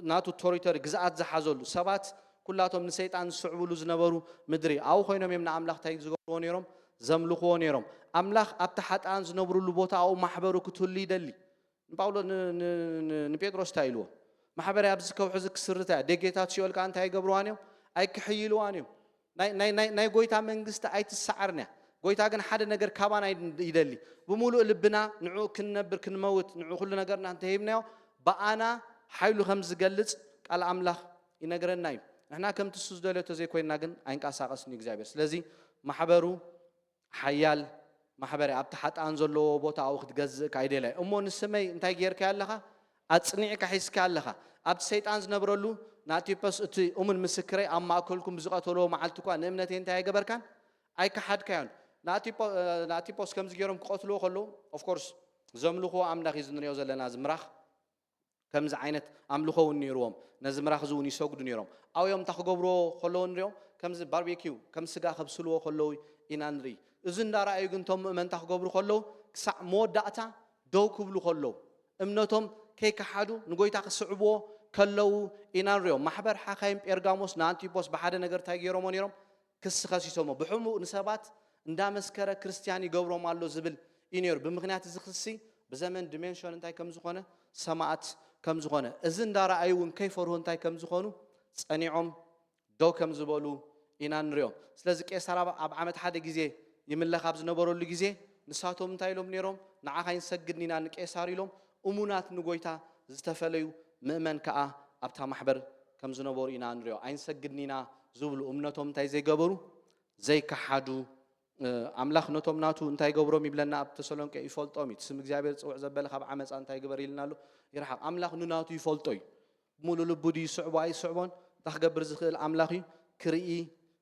ናቱ ቶሪቶሪ ግዝኣት ዝሓዘሉ፣ ሰባት ኩላቶም ንሰይጣን ዝስዕብሉ ዝነበሩ ምድሪ ኣብኡ ኮይኖም እዮም ንኣምላኽ እንታይ ዝገብርዎ ነይሮም? ዘምልኽዎ ነይሮም። ኣምላኽ ኣብቲ ሓጥኣን ዝነብርሉ ቦታ ኣብኡ ማሕበሩ ክትህሉ ይደሊ። ንጳውሎ ንጴጥሮስ እንታይ ኢልዎ? ማሕበረይ ኣብዚ ከውሒ እዚ ክስርታ እያ። ደጌታት ሲኦል ከዓ እንታይ ኣይገብርዋን እዮም? ኣይክሕይልዋን እዮም። ናይ ጎይታ መንግስቲ ኣይትሰዓርን እያ። ጎይታ ግን ሓደ ነገር ካባና ይደሊ። ብምሉእ ልብና ንዕኡ ክንነብር ክንመውት ንዕኡ ኩሉ ነገርና እንተሂብናዮ ብኣና ሓይሉ ከም ዝገልፅ ቃል ኣምላኽ ይነግረና እዩ። ንሕና ከምቲ እሱ ዝደልዮ ተዘይኮይንና ግን ኣይንቀሳቐስን እዩ እግዚኣብሔር። ስለዚ ማሕበሩ ሓያል ማሕበር እያ። ኣብቲ ሓጥኣን ዘለዎ ቦታ ኣብኡ ክትገዝእ ከኣ ይደልያ እሞ ንስመይ እንታይ ጌርካዮ ኣለኻ? ኣጽኒዕካ ሒዝካዮ ኣለኻ። ኣብቲ ሰይጣን ዝነብረሉ ንኣንቲፖስ እቲ እሙን ምስክረይ ኣብ ማእከልኩም ብዝቐተልዎ መዓልቲ እኳ ንእምነተይ እንታይ ኣይገበርካን? ኣይከሓድካዮን። ንኣንቲፖስ ከምዚ ገይሮም ክቐትልዎ ከለዉ of course ዘምልኽዎ ኣምላኽ እዩ ዝንሪኦ ዘለና እዚ ምራኽ ከምዚ ዓይነት ኣምልኾ እውን ነይርዎም። ነዚ ምራኽ እዚ እውን ይሰግዱ ነይሮም። ኣብዮም እንታይ ክገብርዎ ከለዉ ንሪኦም? ከምዚ ባርቤኪው፣ ከም ስጋ ከብስልዎ ከለዉ ኢና ንርኢ። እዚ እንዳረኣዩ ግን እቶም ምእመን እንታይ ክገብሩ ከለዉ? ክሳዕ መወዳእታ ደው ክብሉ ከለዉ፣ እምነቶም ከይከሓዱ ንጎይታ ክስዕብዎ ከለዉ ኢና ንሪኦም። ማሕበር ሓካይም ጴርጋሞስ ንኣንቲፖስ ብሓደ ነገር እንታይ ገይሮሞ ነይሮም? ክሲ ከሲሶሞ። ብሕሙቕ ንሰባት እንዳመስከረ ክርስትያን ይገብሮም ኣሎ ዝብል እዩ ነይሩ። ብምኽንያት እዚ ክሲ ብዘመን ዲሜንሽን እንታይ ከም ዝኾነ፣ ሰማእት ከም ዝኾነ፣ እዚ እንዳረኣዩ እውን ከይፈርሁ እንታይ ከም ዝኾኑ ጸኒዖም ደው ከም ዝበሉ ኢና ንሪኦም። ስለዚ ቄሳር ኣብ ኣብ ዓመት ሓደ ግዜ ይምለኽ ኣብ ዝነበረሉ ግዜ ንሳቶም እንታይ ኢሎም ነይሮም? ንዓኻ ኣይንሰግድን ኢና ንቄሳር ኢሎም እሙናት ንጎይታ ዝተፈለዩ ምእመን ከኣ ኣብታ ማሕበር ከም ዝነበሩ ኢና ንሪኦ። ኣይንሰግድን ኢና ዝብሉ እምነቶም እንታይ ዘይገበሩ ዘይከሓዱ ኣምላኽ ነቶም ናቱ እንታይ ገብሮም ይብለና ኣብ ተሰሎንቄ ይፈልጦም እዩ። ስም እግዚኣብሔር ዝፅውዕ ዘበለ ካብ ዓመፃ እንታይ ግበር ኢልና ኣሎ? ይርሓቕ። ኣምላኽ ንናቱ ይፈልጦ እዩ። ሙሉ ልቡ ድዩ ይስዕቦ ኣይስዕቦን እንታይ ክገብር ዝኽእል ኣምላኽ እዩ። ክርኢ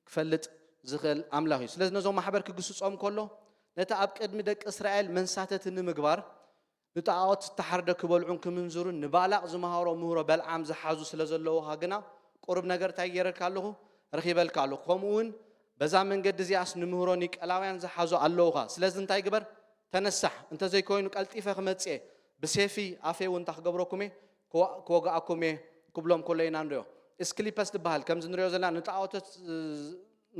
ክፈልጥ ዝኽእል ኣምላኽ እዩ። ስለዚ ነዞም ማሕበር ክግስፆም ከሎ ነቲ ኣብ ቅድሚ ደቂ እስራኤል መንሳተቲ ንምግባር ንጣዖት ዝተሓርደ ክበልዑን ክምንዝሩን ንባላቕ ዝመሃሮ ምህሮ በልዓም ዝሓዙ ስለ ዘለውኻ ግና ቁሩብ ነገር እንታይ ገይረልካ ኣለኹ? ረኺበልካ ኣለኹ። ከምኡ እውን በዛ መንገዲ እዚኣስ ንምህሮ ኒቀላውያን ዝሓዙ ኣለውኻ። ስለዚ እንታይ ግበር? ተነሳሕ። እንተዘይኮይኑ ቀልጢፈ ክመጽእ እየ። ብሴፊ ኣፈይ እውን እንታይ ክገብረኩም እየ? ክወ- ክወግኣኩም እየ ክብሎም ከሎ ኢና ንሪኦ። እስክሊፐስ ዝበሃል ከምዚ ንሪኦ ዘለና ንጣዖተት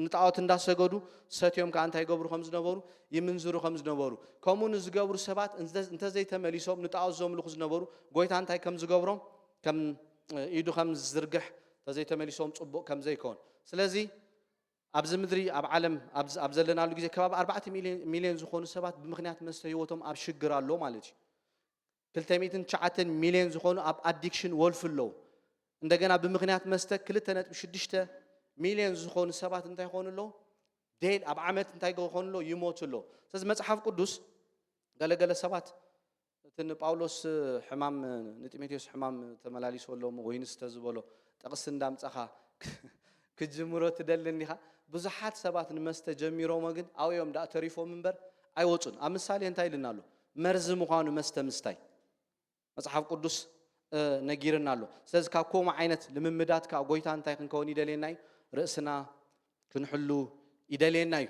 ንጣዖት እንዳሰገዱ ሰትዮም ከዓ እንታይ ይገብሩ ከም ዝነበሩ ይምንዝሩ ከም ዝነበሩ ከምኡ ንዝገብሩ ሰባት እንተ- እንተዘይተመሊሶም ንጣዖት ዘምልኹ ዝነበሩ ጎይታ እንታይ ከም ዝገብሮም ከም ኢዱ ከም ዝዝርግሕ እንተዘይተመሊሶም ፅቡቅ ከም ዘይከውን ስለዚ ኣብዚ ምድሪ ኣብ ዓለም ኣብ ዘለናሉ ግዜ ከባቢ ኣርባዕተ ሚልዮን ዝኾኑ ሰባት ብምክንያት መስተ ህይወቶም ኣብ ሽግር ኣሎ ማለት እዩ። ክልተ ሚእትን ትሽዓተን ሚልዮን ዝኾኑ ኣብ ኣዲክሽን ወልፊ ኣለዉ። እንደገና ብምኽንያት መስተ ክልተ ነጥቢ ሽዱሽተ ሚልዮን ዝኾኑ ሰባት እንታይ ይኾኑ ኣለዉ? ዴድ ኣብ ዓመት እንታይ ይኾኑ ኣለዉ? ይሞቱ ኣለዉ። ስለዚ መጽሓፍ ቅዱስ ገለገለ ሰባት እቲ ንጳውሎስ ሕማም ንጢሞቴዎስ ሕማም ተመላሊሱ ኣሎ ወይን ስተ ዝበሎ ጥቕሲ እንዳምጻኻ ክጅምሮ ትደሊ እንዲኻ። ብዙሓት ሰባት ንመስተ ጀሚሮሞ ግን ኣብኦም ደኣ ተሪፎም እምበር ኣይወጹን። ኣብ ምሳሌ እንታይ ኢልና ኣሎ? መርዚ ምዃኑ መስተ ምስታይ መጽሓፍ ቅዱስ ነጊርና ኣሎ። ስለዚ ካብ ከምኡ ዓይነት ልምምዳት ከዓ ጎይታ እንታይ ክንከውን ይደልየና እዩ? ርእስና ክንሕሉ ይደልየና እዩ።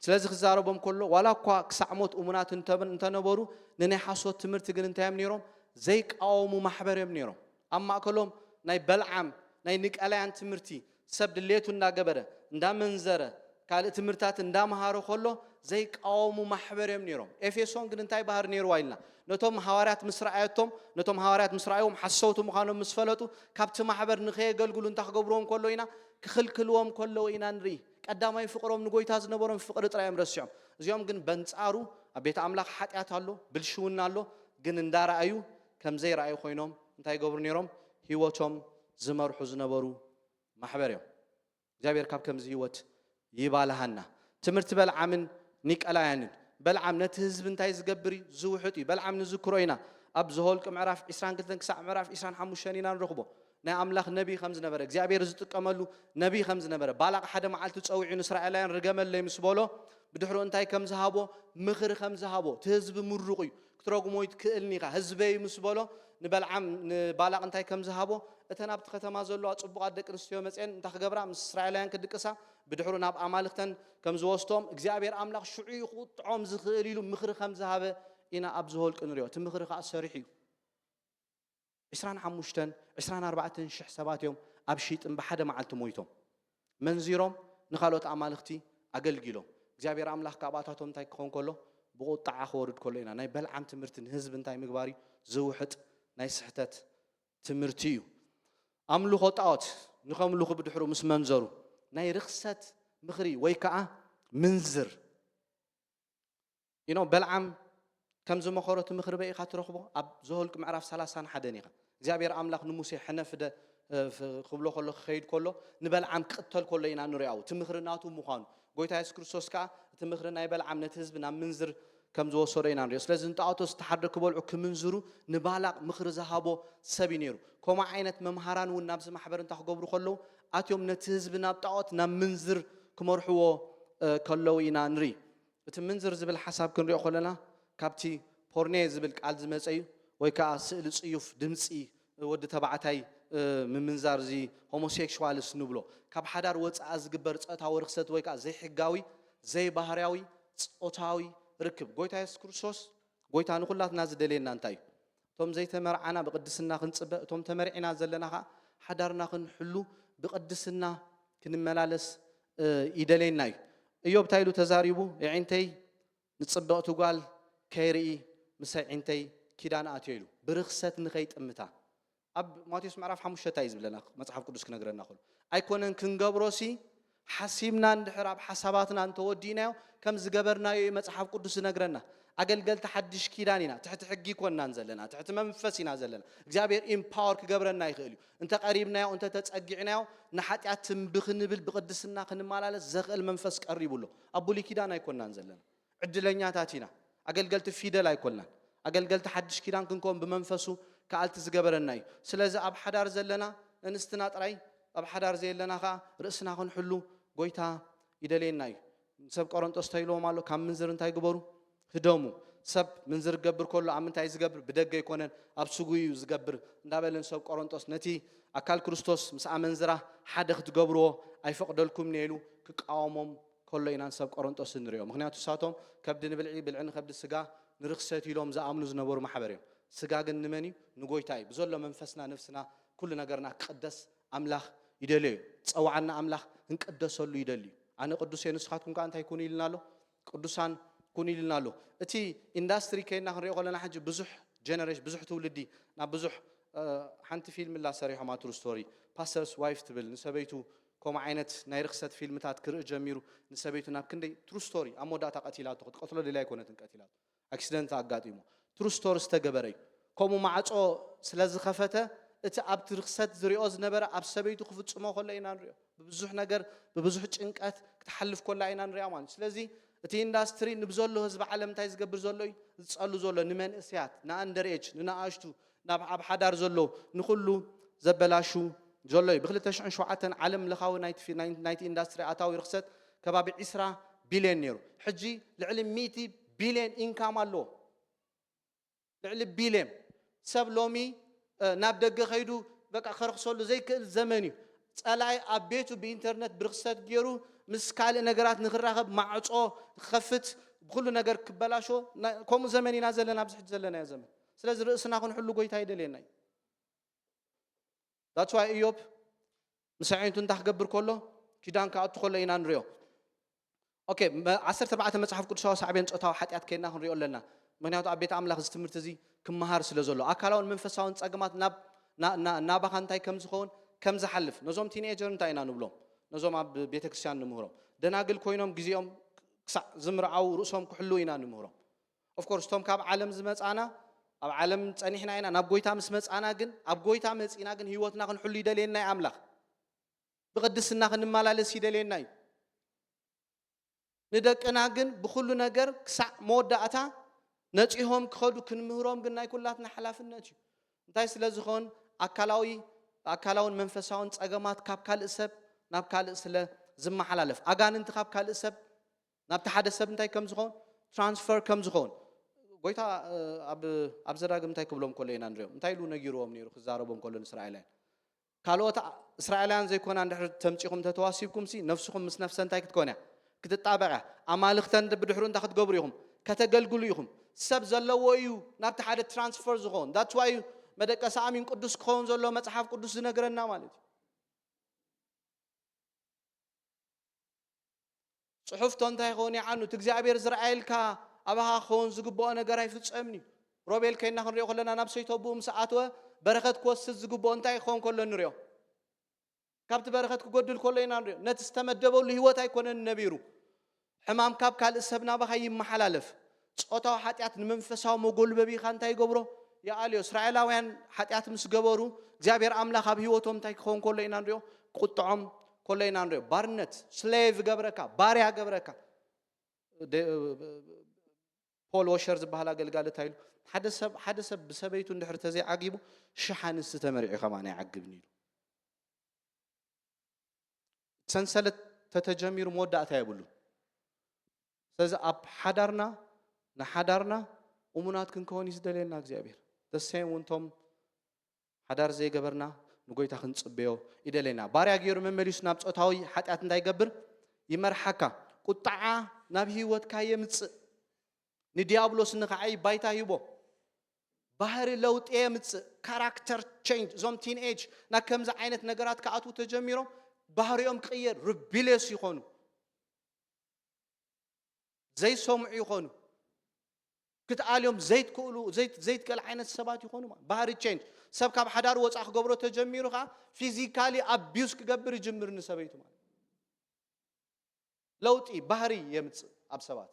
ስለዚ ክዛረቦም ከሎ ዋላ እኳ ክሳዕ ሞት እሙናት እንተነበሩ ንናይ ሓሶት ትምህርቲ ግን እንታይ እዮም ነይሮም? ዘይቃወሙ ማሕበር እዮም ነይሮም። ኣብ ማእከሎም ናይ በልዓም ናይ ንቀላያን ትምህርቲ ሰብ ድሌቱ እንዳገበረ እንዳመንዘረ ካልእ ትምህርታት እንዳምሃረ ከሎ ዘይቃወሙ ማሕበር እዮም ነይሮም። ኤፌሶን ግን እንታይ ባህሪ ነይርዋ ኢልና ነቶም ሃዋርያት ምስ ረኣየቶም ነቶም ሃዋርያት ምስ ረኣይዎም ሓሰውቲ ምዃኖም ምስ ፈለጡ ካብቲ ማሕበር ንኸየገልግሉ እንታይ ክገብርዎም ከሎ ኢና ክኽልክልዎም ከለዉ ኢና ንርኢ። ቀዳማይ ፍቕሮም ንጎይታ ዝነበሮም ፍቕሪ ጥራይ እዮም ረሲዖም። እዚኦም ግን በንጻሩ ኣብ ቤት ኣምላኽ ሓጢኣት ኣሎ፣ ብልሽውና ኣሎ፣ ግን እንዳረኣዩ ከም ዘይረኣዩ ኮይኖም እንታይ ይገብሩ ነይሮም? ህይወቶም ዝመርሑ ዝነበሩ ማሕበር እዮም። እግዚኣብሔር ካብ ከምዚ ህይወት ይባልሃና። ትምህርቲ በልዓምን ኒቀላያንን። በልዓም ነቲ ህዝቢ እንታይ ዝገብር እዩ? ዝውሕጥ እዩ። በልዓም ንዝክሮ ኢና። ኣብ ዘሆልቅ ምዕራፍ ዕስራን ክልተን ክሳዕ ምዕራፍ ዕስራን ሓሙሽተን ኢና ንረኽቦ። ናይ ኣምላኽ ነቢይ ከም ዝነበረ እግዚኣብሔር ዝጥቀመሉ ነቢይ ከም ዝነበረ ባላቕ ሓደ መዓልቲ ጸዊዑ ንእስራኤላውያን ርገመለይ ምስ በሎ ብድሕሩ እንታይ ከም ዝሃቦ ምኽሪ ከም ዝሃቦ እቲ ህዝቢ ምሩቕ እዩ ክትረጉሞ ይትክእልኒ ኢኻ ህዝበይ ምስ በሎ ንበልዓም ንባላቕ እንታይ ከም ዝሃቦ እተን ኣብቲ ከተማ ዘለዋ ጽቡቓት ደቂ ኣንስትዮ መፅአን እንታይ ክገብራ ምስ እስራኤላውያን ክድቅሳ ብድሕሩ ናብ ኣማልኽተን ከም ዝወስዶም እግዚኣብሔር ኣምላኽ ሽዑ እዩ ክቁጥዖም ዝኽእል ኢሉ ምኽሪ ከም ዝሃበ ኢና ኣብ ዘሆልቅ ንሪኦ እቲ ምኽሪ ከዓ ሰሪሑ እዩ ዕስራን ሓሙሽተን ዕስራን ኣርባዕተን ሽሕ ሰባት እዮም ኣብ ሺጥም ብሓደ መዓልቲ ሞይቶም መንዚሮም ንካልኦት ኣማልኽቲ ኣገልጊሎም እግዚኣብሔር ኣምላኽ ካብኣታቶም እንታይ ክኾን ከሎ ብቁጣዓ ክወርድ ከሎ ኢና ናይ በልዓም ትምህርቲ ንህዝቢ እንታይ ምግባር እዩ ዝውሕጥ ናይ ስሕተት ትምህርቲ እዩ ኣምልኾ ጣዖት ንኸምልኹ ብድሕሩ ምስ መንዘሩ ናይ ርኽሰት ምኽሪ ወይ ከዓ ምንዝር you know በልዓም ከም ዝመኸሮ እቲ ምኽሪ በይ ኢኻ ትረኽቦ ኣብ ዘሆልቅ ምዕራፍ ሰላሳን ሓደን ኢኻ እግዚኣብሔር ኣምላኽ ንሙሴ ሕነፍደ ክብሎ ከሎ ክኸይድ ከሎ ንበልዓም ክቕተል ከሎ ኢና ንሪኣው እቲ ምኽሪ ናቱ ምዃኑ ጎይታ የሱስ ክርስቶስ ከዓ እቲ ምኽሪ ናይ በልዓም ነቲ ህዝቢ ናብ ምንዝር ከም ዝወሰዶ ኢና ንሪኦ ስለዚ ንጣዖቶ ዝተሓርደ ክበልዑ ክምንዝሩ ንባላቕ ምኽሪ ዝሃቦ ሰብ እዩ ነይሩ ከምኡ ዓይነት መምሃራን እውን ናብዚ ማሕበር እንታይ ክገብሩ ከለዉ ኣትዮም ነቲ ህዝቢ ናብ ጣዖት ናብ ምንዝር ክመርሕዎ ከለዉ ኢና ንርኢ እቲ ምንዝር ዝብል ሓሳብ ክንሪኦ ከለና ካብቲ ፖርኔ ዝብል ቃል ዝመፀ እዩ ወይ ከዓ ስእሊ ፅዩፍ ድምፂ ወዲ ተባዕታይ ምምንዛር፣ እዚ ሆሞሴክሹዋልስ ንብሎ፣ ካብ ሓዳር ወፃኣ ዝግበር ፆታዊ ርክሰት ወይ ከዓ ዘይሕጋዊ ዘይባህርያዊ ፆታዊ ርክብ። ጎይታ የሱስ ክርስቶስ ጎይታ ንኩላትና ዝደልየና እንታይ እዩ? እቶም ዘይተመርዓና ብቅድስና ክንፅበ፣ እቶም ተመርዒና ዘለና ከዓ ሓዳርና ክንሕሉ ብቅድስና ክንመላለስ ይደልየና እዩ። እዮብ እንታይ ኢሉ ተዛሪቡ? የዒንተይ ንፅብቕቲ ጓል ከይርኢ ምስ ኣዒንተይ ኪዳን ኣትዮ ኢሉ፣ ብርኽሰት ንኸይጥምታ። ኣብ ማቴዎስ ምዕራፍ ሓሙሽተ እንታይ እዩ ዝብለና መፅሓፍ ቅዱስ ክነግረና ከሎ? ኣይኮነን ክንገብሮሲ ሓሲብና እንድሕር ኣብ ሓሳባትና እንተወዲእናዮ ከም ዝገበርናዮ እዩ መፅሓፍ ቅዱስ ዝነግረና። ኣገልገልቲ ሓድሽ ኪዳን ኢና። ትሕቲ ሕጊ ኣይኮንናን ዘለና፣ ትሕቲ መንፈስ ኢና ዘለና። እግዚኣብሔር ኢምፓወር ክገብረና ይኽእል እዩ። እንተ ቀሪብናዮ፣ እንተ ተጸጊዕናዮ፣ ንሓጢኣት ትንቢ ክንብል ብቅድስና ክንመላለስ ዘኽእል መንፈስ ቀሪቡ ኣሎ። ኣብ ብሉይ ኪዳን ኣይኮንናን ዘለና። ዕድለኛታት ኢና። ኣገልገልቲ ፊደል ኣይኮንናን። ኣገልገልቲ ሓድሽ ኪዳን ክንከውን ብመንፈሱ ከኣልቲ ዝገበረና እዩ። ስለዚ ኣብ ሓዳር ዘለና ኣንስትና ጥራይ፣ ኣብ ሓዳር ዘየለና ከኣ ርእስና ክንሕሉ ጎይታ ይደልየና እዩ። ንሰብ ቆሮንጦስ እንታይ ኢልዎም ኣሎ? ካብ ምንዝር እንታይ ግበሩ? ህደሙ። ሰብ ምንዝር ክገብር ከሎ ኣብ ምንታይ ዝገብር? ብደገ ኣይኮነን፣ ኣብ ስጉ እዩ ዝገብር እንዳበለ ንሰብ ቆሮንጦስ፣ ነቲ ኣካል ክርስቶስ ምስ ኣመንዝራ ሓደ ክትገብርዎ ኣይፈቕደልኩምን እየ ኢሉ ክቃወሞም ከሎ ኢና ንሰብ ቆሮንጦስ እንሪኦ። ምኽንያቱ ንሳቶም ከብዲ ንብልዒ፣ ብልዒ ንከብዲ፣ ስጋ ንርኽሰት ኢሎም ዝኣምኑ ዝነበሩ ማሕበር እዮም። ስጋ ግን ንመን እዩ? ንጎይታ እዩ። ብዘሎ መንፈስና፣ ነፍስና፣ ኩሉ ነገርና ክቕደስ ኣምላኽ ይደልዮ እዩ። ዝጸውዓና ኣምላኽ ክንቅደሰሉ ይደሊ እዩ። ኣነ ቅዱስ እየ፣ ንስኻትኩም ከኣ እንታይ ኩኑ ኢልና ኣሎ? ቅዱሳን ኩኑ ኢልና ኣሎ። እቲ ኢንዳስትሪ ከይድና ክንሪኦ ከለና፣ ሕጂ ብዙሕ ጀነሬሽን፣ ብዙሕ ትውልዲ ናብ ብዙሕ፣ እ፣ ሓንቲ ፊልም እላ ሰሪሖም፣ ትሩ ስቶሪ፣ ፓስተርስ ዋይፍ ትብል፣ ንሰበይቱ ከምኡ ዓይነት ናይ ርኽሰት ፊልምታት ክርኢ ጀሚሩ። ንሰበይቱ ናብ ክንደይ፣ ትሩ ስቶሪ፣ ኣብ መወዳእታ ቀቲላቶ። ክትቀትሎ ደልያ ኣይኮነትን ቀቲላቶ፣ ኣክሲደንት ኣጋጢሞ። ትሩ ስቶሪ ዝተገበረ እዩ። ከምኡ ማዕጾ ስለ ዝኸፈተ፣ እቲ ኣብቲ ርኽሰት ዝሪኦ ዝነበረ ኣብ ሰበይቱ ክፍጽሞ ከሎ ኢና ንሪኦ። ብብዙሕ ነገር፣ ብብዙሕ ጭንቀት ክትሓልፍ ከላ ኢና ንሪኣ ማለት እዩ። ስለዚ እቲ ኢንዳስትሪ ንብዘሎ ህዝቢ ዓለም እንታይ ዝገብር ዘሎ እዩ? ዝጸሉ ዘሎ ንመንእሰያት፣ ንኣንደር ኤጅ፣ ንነኣሽቱ፣ ናብ ኣብ ሓዳር ዘሎ፣ ንኹሉ ዘበላሹ ዘሎ እዩ። ብ ክልተ ሽሕን ሸውዓተን ዓለም ለኻዊ ናይቲ ፊ-፣ ናይ-፣ ናይቲ ኢንዳስትሪ ኣታዊ ርኽሰት ከባቢ ዕስራ ቢልዮን ነይሩ። ሕጂ ልዕሊ ሚእቲ ቢልዮን ኢንካም ኣለዎ። ልዕሊ ቢልዮን። ሰብ ሎሚ፣ እ፣ ናብ ደገ ከይዱ በቃ ከርኽሰሉ ዘይክእል ዘመን እዩ። ጸላኢ ኣብ ቤቱ ብኢንተርነት ብርኽሰት ገይሩ ምስ ካልእ ነገራት ንክራኸብ ማዕጾ ክኸፍት፣ ብኩሉ ነገር ክበላሾ፣ ና-፣ ከምኡ ዘመን ኢና ዘለና፣ ኣብዚ ሕጂ ዘለናዮ ዘመን። ስለዚ ርእስና ክንሕሉ ጎይታ ይደልየና እዩ። That's why እዮብ ምስ ኣዒንቱ እንታይ ክገብር ከሎ? ኪዳን ክኣቱ ከሎ ኢና ንሪኦ። ኦኬ፣ መ-፣ ዓሰርተ ኣርባዕተ መጽሓፍ ቅዱሳዊ ሳዕቤን ጾታዊ ሓጢኣት ከይድና ክንሪኦ ኣለና። ምኽንያቱ ኣብ ቤት ኣምላኽ እዚ ትምህርቲ እዚ ክመሃር ስለ ዘሎ፣ ኣካላውን መንፈሳውን ጸገማት ናብ፣ ና-፣ ና-፣ ናባኻ እንታይ ከም ዝኸውን፣ ከም ዝሓልፍ፣ ነዞም ቲንኤጀር እንታይ ኢና ንብሎም? ነዞም ኣብ ቤተ ክርስቲያን ንምህሮም። ደናግል ኮይኖም ግዜኦም ክሳዕ ዝምርዓው ርእሶም ክሕልው ኢና ንምህሮም። ኦፍ ኮርስ፣ እቶም ካብ ዓለም ዝመጻና፣ ኣብ ዓለም ጸኒሕና ኢና። ናብ ጎይታ ምስ መጻና ግን፣ ኣብ ጎይታ መጺና ግን ህይወትና ክንሕሉ ይደልየና እዩ ኣምላኽ። ብቅድስና ክንመላለስ ይደልየና እዩ። ንደቅና ግን ብኹሉ ነገር ክሳዕ መወዳእታ ነጺሆም ክኸዱ ክንምህሮም ግን ናይ ኩላትና ሓላፍነት እዩ። እንታይ ስለ ዝኾን? ኣካላዊ፣ ኣካላውን መንፈሳውን ጸገማት ካብ ካልእ ሰብ ናብ ካልእ ስለ ዝመሓላለፍ፣ ኣጋንንቲ ካብ ካልእ ሰብ ናብቲ ሓደ ሰብ እንታይ ከም ዝኸውን? ትራንስፈር ከም ዝኸውን። ጎይታ፣ እ፣ ኣብ፣ ኣብ ዘዳግም እንታይ ክብሎም ከሎ ኢና ንሪኦም? እንታይ ኢሉ ነጊርዎም ነይሩ ክዛረቦም ከሎ ንእስራኤላውያን? ካልኦት እስራኤላውያን ዘይኮና እንድሕር ተምጺኹም እንተተዋሲብኩም ሲ፣ ነፍስኹም ምስ ነፍሰ እንታይ ክትኮን እያ? ክትጣበቕ እያ። ኣማልኽተን ብድሕሩ እንታይ ክትገብሩ ኢኹም? ከተገልግሉ ኢኹም። ሰብ ዘለዎ እዩ ናብቲ ሓደ ትራንስፈር ዝኸውን። That's why እዩ መደቀሲ ኣሚን ቅዱስ ክኸውን ዘሎ መጽሓፍ ቅዱስ ዝነግረና ማለት እዩ። ጽሑፍቶ እንታይ ይኸውን ይዓኑ? እቲ እግዚኣብሔር ዝረኣየልካ ኣባኻ ክኸውን ዝግብኦ ነገር ኣይፍጸምን እዩ። ሮቤል ከይና ክንሪኦ ከለና ናብ ሰይተብኡ ምስ ኣተወ በረኸት ክወስድ ዝግብኦ እንታይ ክኸውን ከሎ ንሪኦ። ካብቲ በረኸት ክጎድል ከሎ ኢና ንሪኦ። ነቲ ዝተመደበሉ ህይወት ኣይኮነን ነቢሩ። ሕማም ካብ ካልእ ሰብ ናባኻ ይመሓላለፍ። ጾታዊ ሓጢኣት ንመንፈሳዊ መጎልበቢኻ እንታይ ይገብሮ? ይኣልዮ። እስራኤላውያን ሓጢኣት ምስ ገበሩ እግዚኣብሔር ኣምላኽ ኣብ ህይወቶም እንታይ ክኸውን ከሎ ኢና ንሪኦ? ክቁጥዖም ከሎ ኢና ንሪኦ። ባርነት፣ ስሌቭ ገብረካ፣ ባርያ ገብረካ። ደ-፣ ፖል ዎሸር ዝበሃል ኣገልጋሊ እንታይ ኢሉ? ሓደ ሰብ፣ ሓደ ሰብ ብሰበይቱ እንድሕር ተዘይዓጊቡ ሽሕ ኣንስቲ ተመሪዑ ከማን ኣይዓግብን ኢሉ። ሰንሰለት ተተጀሚሩ መወዳእታ የብሉን። ስለዚ ኣብ ሓዳርና፣ ንሓዳርና እሙናት ክንከውን እዩ ዝደልየና እግዚኣብሔር። The same እውን እቶም ሓዳር ዘይገበርና ንጎይታ ክንጽበዮ ይደለና። ባርያ ገይሩ መመሊሱ ናብ ጾታዊ ሓጢኣት እንታይ ይገብር? ይመርሓካ። ቁጣዓ ናብ ህይወትካ የምጽእ። ንዲያብሎስ ንኸዓይ ባይታ ሂቦ። ባህሪ ለውጢ የምጽእ። ካራክተር ቼንጅ። እዞም ቲን ኤጅ ናብ ከምዚ ዓይነት ነገራት ክኣትዉ ተጀሚሮም፣ ባህሪኦም ክቕየር፣ ሪቢልየስ ይኾኑ፣ ዘይሰምዑ ይኾኑ፣ ክትኣልዮም ዘይትክእሉ ዘይት- ዘይትክእል ዓይነት ሰባት ይኾኑ ማለት። ባህሪ ቼንጅ። ሰብ ካብ ሓዳር ወፃእ ክገብሮ ተጀሚሩ ከዓ ፊዚካሊ ኣቢዩስ ክገብር ይጅምር ንሰበይቱ ማለት። ለውጢ ባህሪ የምፅእ ኣብ ሰባት።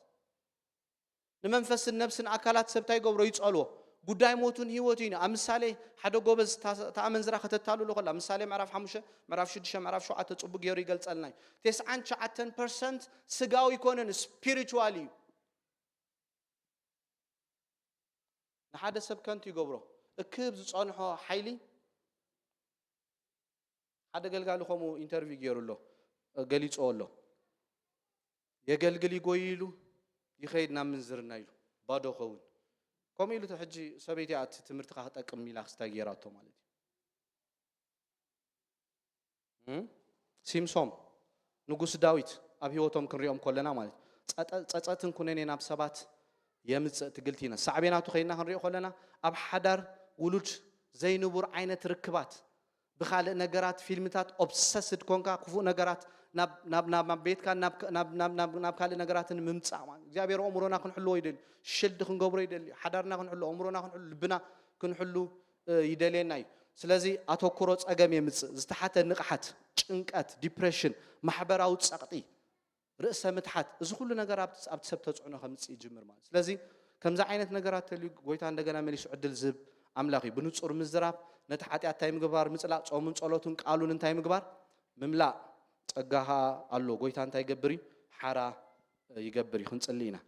ንመንፈስን ነብስን ኣካላት ሰብ እንታይ ይገብሮ? ይጸልዎ። ጉዳይ ሞቱን ህይወቱ እዩ። ኣብ ምሳሌ ሓደ ጎበዝ እታ- እታ ኣመንዝራ ከተታልሎ ከላ፣ ምሳሌ ምዕራፍ ሓሙሽተ፣ ምዕራፍ ሽዱሽተ፣ ምዕራፍ ሸውዓተ ጽቡቅ ገይሩ ይገልጸልና እዩ። ተስዓን ትሽዓተን ፐርሰንት ስጋዊ ኣይኮነን፣ ስፒሪቹዋል እዩ። ንሓደ ሰብ ከንቱ ይገብሮ። እክብ ዝጸንሖ ሓይሊ ሓደ ገልጋሊ ከምኡ ኢንተርቪው ገይሩ ኣሎ፣ ገሊጾ ኣሎ። የገልግል ይጎይ ኢሉ ይኸይድ ናብ ምንዝርና ኢሉ ባዶ ኸውን። ከምኡ ኢሉ ሕጂ ሰበይቲ ኣቲ ትምህርትኻ ክጠቅም ኢላ ክስታይ ገይራቶ ማለት እዩ። እም? ሲምሶም ንጉስ ዳዊት ኣብ ህይወቶም ክንሪኦም ከለና ማለት እዩ። ጸጠ- ጸጸትን ኩነኔ ናብ ሰባት የምጽእ ትግልቲ ኢና። ሳዕቤናቱ ከይና ክንሪኦ ከለና ኣብ ሓዳር ውሉድ ዘይንቡር ዓይነት ርክባት ብካልእ ነገራት ፊልምታት ኦብሰስድ ኮንካ ክፉእ ነገራት ናብ ናብ ናብ ናብ ቤትካ ናብ ናብ ናብ ናብ ናብ ካልእ ነገራትን ምምጻእ ማለት እግዚኣብሔር ኣእምሮና ክንሕልዎ ይደሊ ሽልድ ክንገብሮ ይደሊ ሓዳርና ክንሕሉ ኣእምሮና ክንሕሉ ልብና ክንሕሉ ይደልየና እዩ። ስለዚ ኣተኩሮ ጸገም የምጽእ ዝተሓተ ንቕሓት ጭንቀት ዲፕሬሽን ማሕበራዊ ጸቕጢ ርእሰ ምትሓት እዚ ኩሉ ነገር ኣብቲ ኣብቲ ሰብ ተፅዕኖ ከምፅእ ይጅምር ማለት ስለዚ ከምዚ ዓይነት ነገራት ተልዩ ጎይታ እንደገና መሊሱ ዕድል ዝህብ ኣምላኽ እዩ ብንፁር ምዝራብ ነቲ ሓጢኣት እንታይ ምግባር ምፅላእ ፆምን ፀሎትን ቃሉን እንታይ ምግባር ምምላእ ጸጋ ኸዓ ኣሎ ጎይታ እንታይ ይገብር እዩ ሓራ ይገብር እዩ ክንፅሊ ኢና